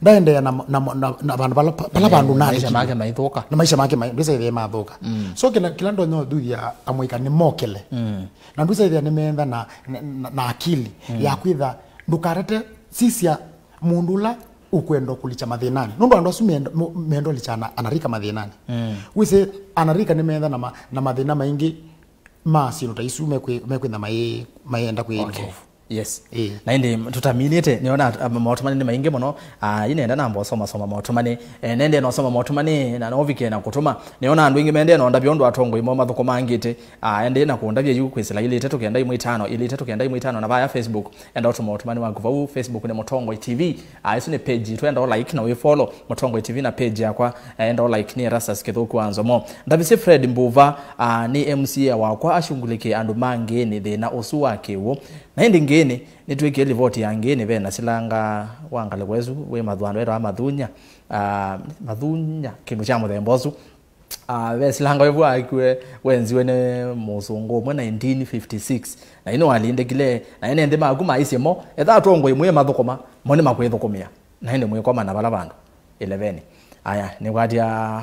Ndaendeea na, na, na, na vandũ vala, vala, eh, vandũ maisha make maithũka. Na maisha make mai-, ndwĩsa ĩthĩa mathũka. Mm. So kĩla, kĩla ndonya ũthuthya amũika nĩmokĩle. Mm. Na ndwĩsa ĩthĩa nĩmeenda na, na, na, na akili, mm, ya kwĩtha ndũkarete sisya mũndũ ũla ũkwenda kũlikya mathĩnanĩ. Nũndũ andũ asu meenda, mo-, meenda ũlikya ana-, anarika mathĩnanĩ. Mm. Wĩsĩ anarika nĩmeenda na ma-, na mathĩna maingĩ ma syĩndũ ta isu mekwĩ-, mekwĩtha mai-, mayenda kwĩ, okay, involve. Yes. Ĩĩ. Na ĩndĩ tũtaminĩte, nĩona, ah, maũtũmani nĩ maingĩ mũno. Ah, inenda namba ũsoma soma maũtũmani. Eh, nende na ũsoma maũtũmani, na novike na kũtũma. Nĩona andũ aingĩ mende na ũndavya ũndũ atongoi mo mathũkũmangĩte. Ah, ende na kũndavya yu kwĩsĩla ilĩ itatũ kenda imwe itano, ilĩ itatũ kenda imwe itano, na vaya Facebook. Enda ũtũma ũtũmani waku vau. Facebook nĩ Mũtongoi T V. Ah, ĩsu nĩ page yitũ, enda ũ like na wĩ follow Mũtongoi T V na page yakwa, eh, enda ũ like nĩ Erastus Kĩthũku wa Nzomo. Ndavisye Fred Mbuva, ah, nĩ M C A wakwa ashungulĩkĩe andũ ma Ngĩĩnĩ thĩna ũsu wa kĩw'ũ. Na ĩndĩ Ngĩĩnĩ, nĩtwĩkie livoti ya Ngĩĩnĩ, ve na silanga wa ngalĩko ĩsu wĩ Mathwando etawa Mathunya. Ah, Mathunya, kĩndũ kya mũthemba ũsu. Ah, ve silanga ũyũ wakiwe wenziwe nĩ mũsũngũ ũmwe nineteen fifty-six. Na ĩno walindĩkile, na ene nthĩ maku maisye mo, etha atongoi mwĩ mathũkũma, mo nĩ makwĩthũkũmĩa. Na ĩndĩ mwĩkoma na vala vandũ. Eleven. Aya, nĩkwatya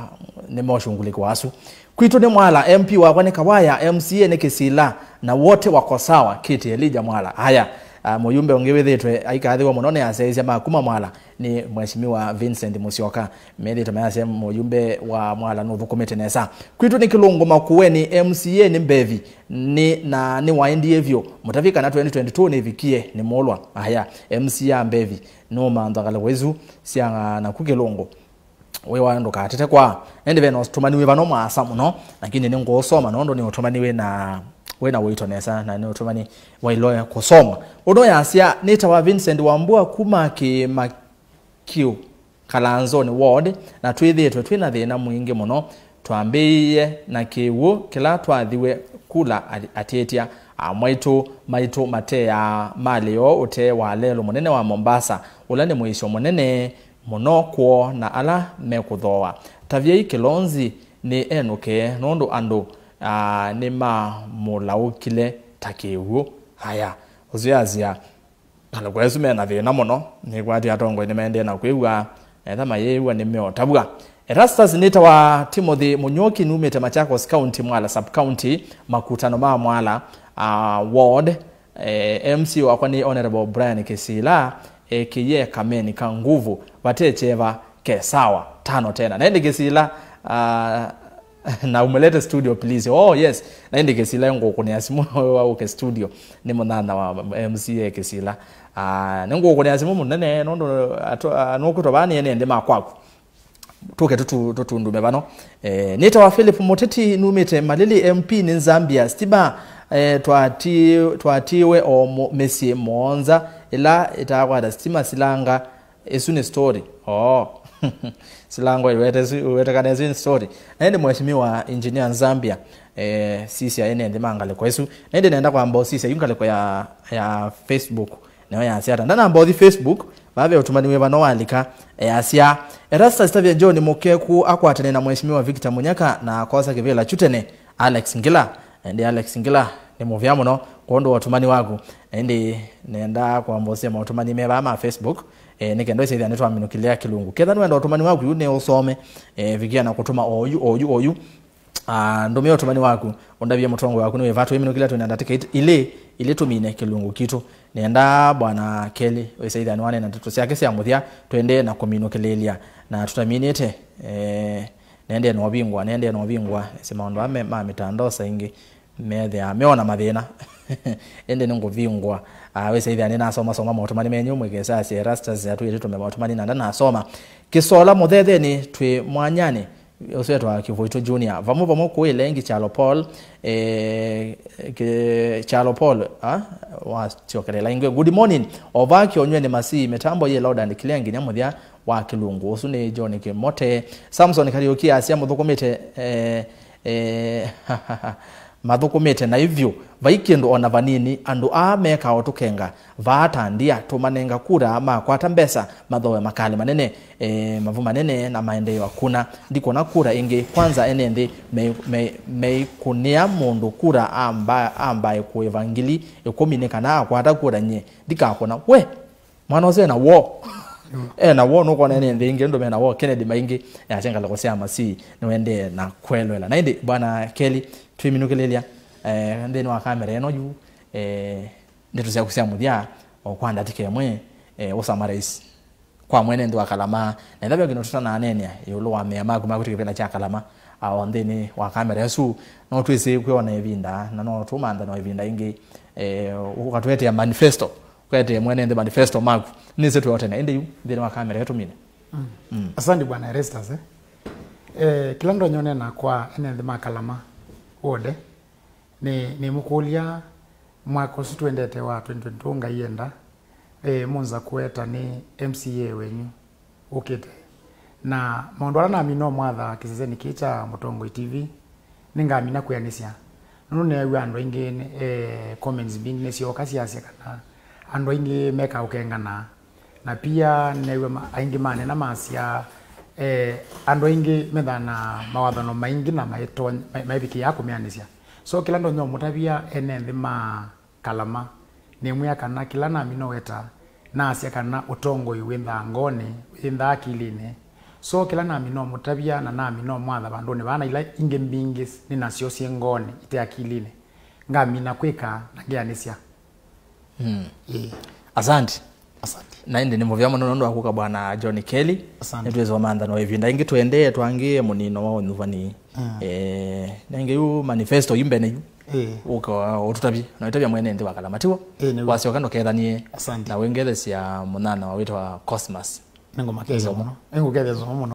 nĩ moshungulĩko asu. Kwitũ nĩ Mwala, M P wakwa nĩ Kawaya, M C A nĩ Kĩsila, na wote wako sawa, Kiti Elijah Mwala. Aya, Ah, mũyumbe ũngĩ wĩthĩtwe aikathĩwa mũno nĩ asyaĩĩsya ma kuma Mwala nĩ Mheshimiwa Vincent Musyoka. Methĩtwe mayasya mũyumbe wa Mwala nũthũkũmĩte nesa. Kwitũ nĩ Kĩlũngũ Makueni, M C A nĩ Mbevi, nĩ, na nĩwaendie vyũ. Mũtavye kana twenty twenty-two nĩvikie, nĩ mũlwa. Aya, M C A Mbevi nũmantha ngalĩko isu sya naku Kĩlũngũ. Wĩ wa ndũkatete kwa. Ĩndĩ ve na ũtũmani wĩ vano mwaasa mũno, lakini nĩngũũsoma nũndũ nĩ ũtũmani wĩ na, wĩ na ũito nesa, na nĩ ũtũmani wa iloe kũsoma. Ũndũ yasya, nĩtawa Vincent Wambua kuma Kĩĩma Kĩu, Kalanzoni Ward, na twĩthĩĩtwe twĩ na thĩna mwingĩ mũno. Twambĩĩie na kĩw'ũ kĩla twathiwe kula ati-, atĩtya, amwaitũ maitũ mateaa malĩ yoo ũtee wa lelũ mũnene wa Mombasa, ũla nĩ mũisyo mũnene mũno kwoo na ala mekũthooa. Tavyai Kĩlonzi nĩ enũke nũndũ andũ, aa, nĩmamũlaũkile ta kĩw'ũ. Aya, ũsu yasya, andũ kwa ĩsu mena thĩna mũno, nĩkwatĩ atongoi nĩmaendee na kwĩw'a, etha mayĩw'a nĩmeũtavw'a. Erastus nĩtawa Timothy Mũnyũki numĩte Machakos County, Mwala Sub County, Makutano ma Mwala, aa, Ward, Eh, M C A wakwa nĩ Honorable Brian Kĩsila, A K A Kameni ka Nguvu, vate kyeva ke sawa, tano tena. Na ĩndĩ Kĩsila, ah, na ũmũlete studio, please. Oh, yes. Na ĩndĩ Kĩsila ngũkũnĩa simũ wa ũke studio. Nĩ mũnyanya wa M C A Kĩsila. Ah, nĩngũkũnĩa simũ mũnene, nũndũ atũ-, ah, nũkwĩtwa vaa nĩ ene nthĩ ma kwaku. Tũke tũtu-, tũtundume vano. Eh, nĩtawa Philip Mũteti, numĩte Malili, M P nĩ Zambia. Stima, eh, twati-, twatiwe o mũ-, mĩsyĩ mũonza ĩla ĩtakwata stima silanga. Ĩsu nĩ story. Oh. Silanga iwete su-, iwetekana ĩsu nĩ story. Na ĩndĩ Mheshimiwa Engineer Zambia, eh, sisya ene nthĩ ma ngalĩko ĩsu. Na ĩndĩ nenda kwamba ũsisya yu ngalĩko ya, ya Facebook. Nĩyo yasya ata? Ndanamba ũthi Facebook, vaa ve ũtũmani wĩ vano walika, easya, Erastus Tavia John Mũkeku akwatene na Mheshimiwa Victor Munyaka na akosa kĩvĩla kyu tene, Alex Ngila. Ĩndĩ Alex Ngila nĩ mũvea mũno kwondũ wa ũtũmani waku. Ĩndĩ nenda kwamba ũsya maũtũmani me vaa ma Facebook, eh, nĩ kenda ĩsĩthĩa nĩtwaminũkĩlĩa kĩlungu. Ketha nĩwenda ũtũmani waku yu nĩ ũsome, eh, vikia na kũtũma oyu, oyu, oyu. Ah, ndũmĩa ũtũmani waku, ũndavye mũtongoi waku nĩ wĩva. Twĩminũkĩlya twĩ na ndatĩka it-, ilĩ, ilĩ tũmine kĩlungu kitũ. Nĩenda Bwana Kelly wĩsaithya nĩwanena ndeto syake sya mũthya, twendee na kũminũkĩlĩĩlya. Na tũtaminĩte, eh, nendee na ũvingwa, nendee na ũvingwa. Ĩsĩ maũndũ aa me-, ma mĩtandao saingĩ methĩaa meona mathĩna. Ĩndĩ nĩngũvingwa. Ah, wĩsaithya nĩnasomasoma maũtũmani menyu, mwĩkĩsasya Erastus atwĩte tũme maũtũmani na ndanasoma. Kĩsola Mũthethenĩ twĩ mwanyanĩ, ũsu wĩtawa Kĩvoito Junior. Vamwe vamwe kũũ Ilengi Kyalo Paul, eh, kĩ-, Kyalo Paul, ah, wasyokelela ingĩ. Good morning. Ova Kĩonyweni Masii, mĩtambo yĩ loud and clear nginya mũthya wa kĩlungu. Ũsu nĩ John Kĩmote. Samson Kariuki asya mũthũkũmĩte, eh, eh, mathũkũmĩte naĩ vyũ. Vai kĩndũ ona vanini, andũ aa mekaa ũtũkenga. Vaa ta ndia, tũmanenga kura, makwata mbesa, mathoe makali manene, e, mavu manene na maendeeo akuna. Ndikwona kura ĩngĩ, kwanza ene nthĩ me-, me-, meikũnĩa mũndũ kura amba-, ambae kũĩva ngili ĩkũmi nĩ kana akwata kura nyie ndikakũna. We! Mwana ũsu ena woo. Ena woo, nũkwona ene nthĩ ĩngĩ, ndũ mena woo. Kennedy Maingi, yasya ngalĩko sya Masii, nĩwendee na kwelwela. Na ĩndĩ, Bwana Kelly, twĩminũkĩlĩlya, eh, nthĩnĩ wa kamera ĩno yu, eh, ndeto syaku sya mũthya, o kwa ndatĩka ĩmwe, eh, ũsummarize kwa mwene nthĩ wa Kalama. Na ĩla ve kĩndũ tũtananeenea ĩũlũ wa mea maku ma kwĩtĩkĩla kĩvĩla kya Kalama, a, o nthĩnĩ wa kamera ĩsu, no twĩsĩ kwĩona ĩvinda, na no tũmanthe no ĩvinda ĩngĩ, eh, ũkatũetea manifesto, ũkaetee mwene nthĩ manifesto maku. Nĩsĩ twĩ o tene, ĩndĩ yu nthĩnĩ wa kamera ĩyo tũmine. Mm. Mm. Asante Bwana Erastus, eh. Eh, kĩla ndonya ũneena kwa ene nthĩ ma Kalama wothe, Nĩ, nĩmũkũlya, mwaka ũsu twendete wa twenty twenty-two Ngai enda, eh, mũnza kũeta nĩ M C A wenyu ũkĩte. Na maũndũ ala namina ũmwatha kĩsesenĩ kĩĩ kya Mũtongoi T V, nĩngamina kwĩanĩsya. Nũndũ neew'a andũ aingĩ, eh, comments mbingĩ nĩsyooka syasya kana andũ aingĩ mekaa ũkengana. Na pia neew'a ma-, aingĩ manena masya, eh, andũ aingĩ methaa na mawathano maingĩ na maito-, ma-, maivikĩaa kũmĩanĩsya. So kĩla ndonya ũmũtavya ene nthĩ ma Kalama, nĩmwĩa kana kĩla namina ũweta, nasya kana ũtongoi wĩnthaa ngoonĩ, wĩnthaa akilinĩ. So kĩla namina ũmũtavya na namina ũmwatha vandũnĩ vaa na ila ingĩ mbingĩ nĩ nasyo syĩ ngoonĩ ite akilinĩ, ngamina kwĩka na ngĩanĩsya. Mm. Ĩĩ. Asante. Asante. Na ĩndĩ nĩ mũvea mũno nũndũ wa kũka Bwana John Kelly. Asante. Nĩtwĩsĩ wamantha no ĩvinda ĩngĩ tũendee twangĩe mũnino wa ũnyuvani. Mm. Eh, nengĩ yu manifesto yu mbene yu. Ĩĩ. Ũka ũtũtavye na ũtavya mwene nthĩ wa Kalamatiwa. Ĩĩ, nĩw'o. Wasyoka ndũkethanie. Asante. Na wĩngethesya mũnana wa wĩtwa Cosmas. Nĩngũmakethya mũno. Nĩngũkethya mũno.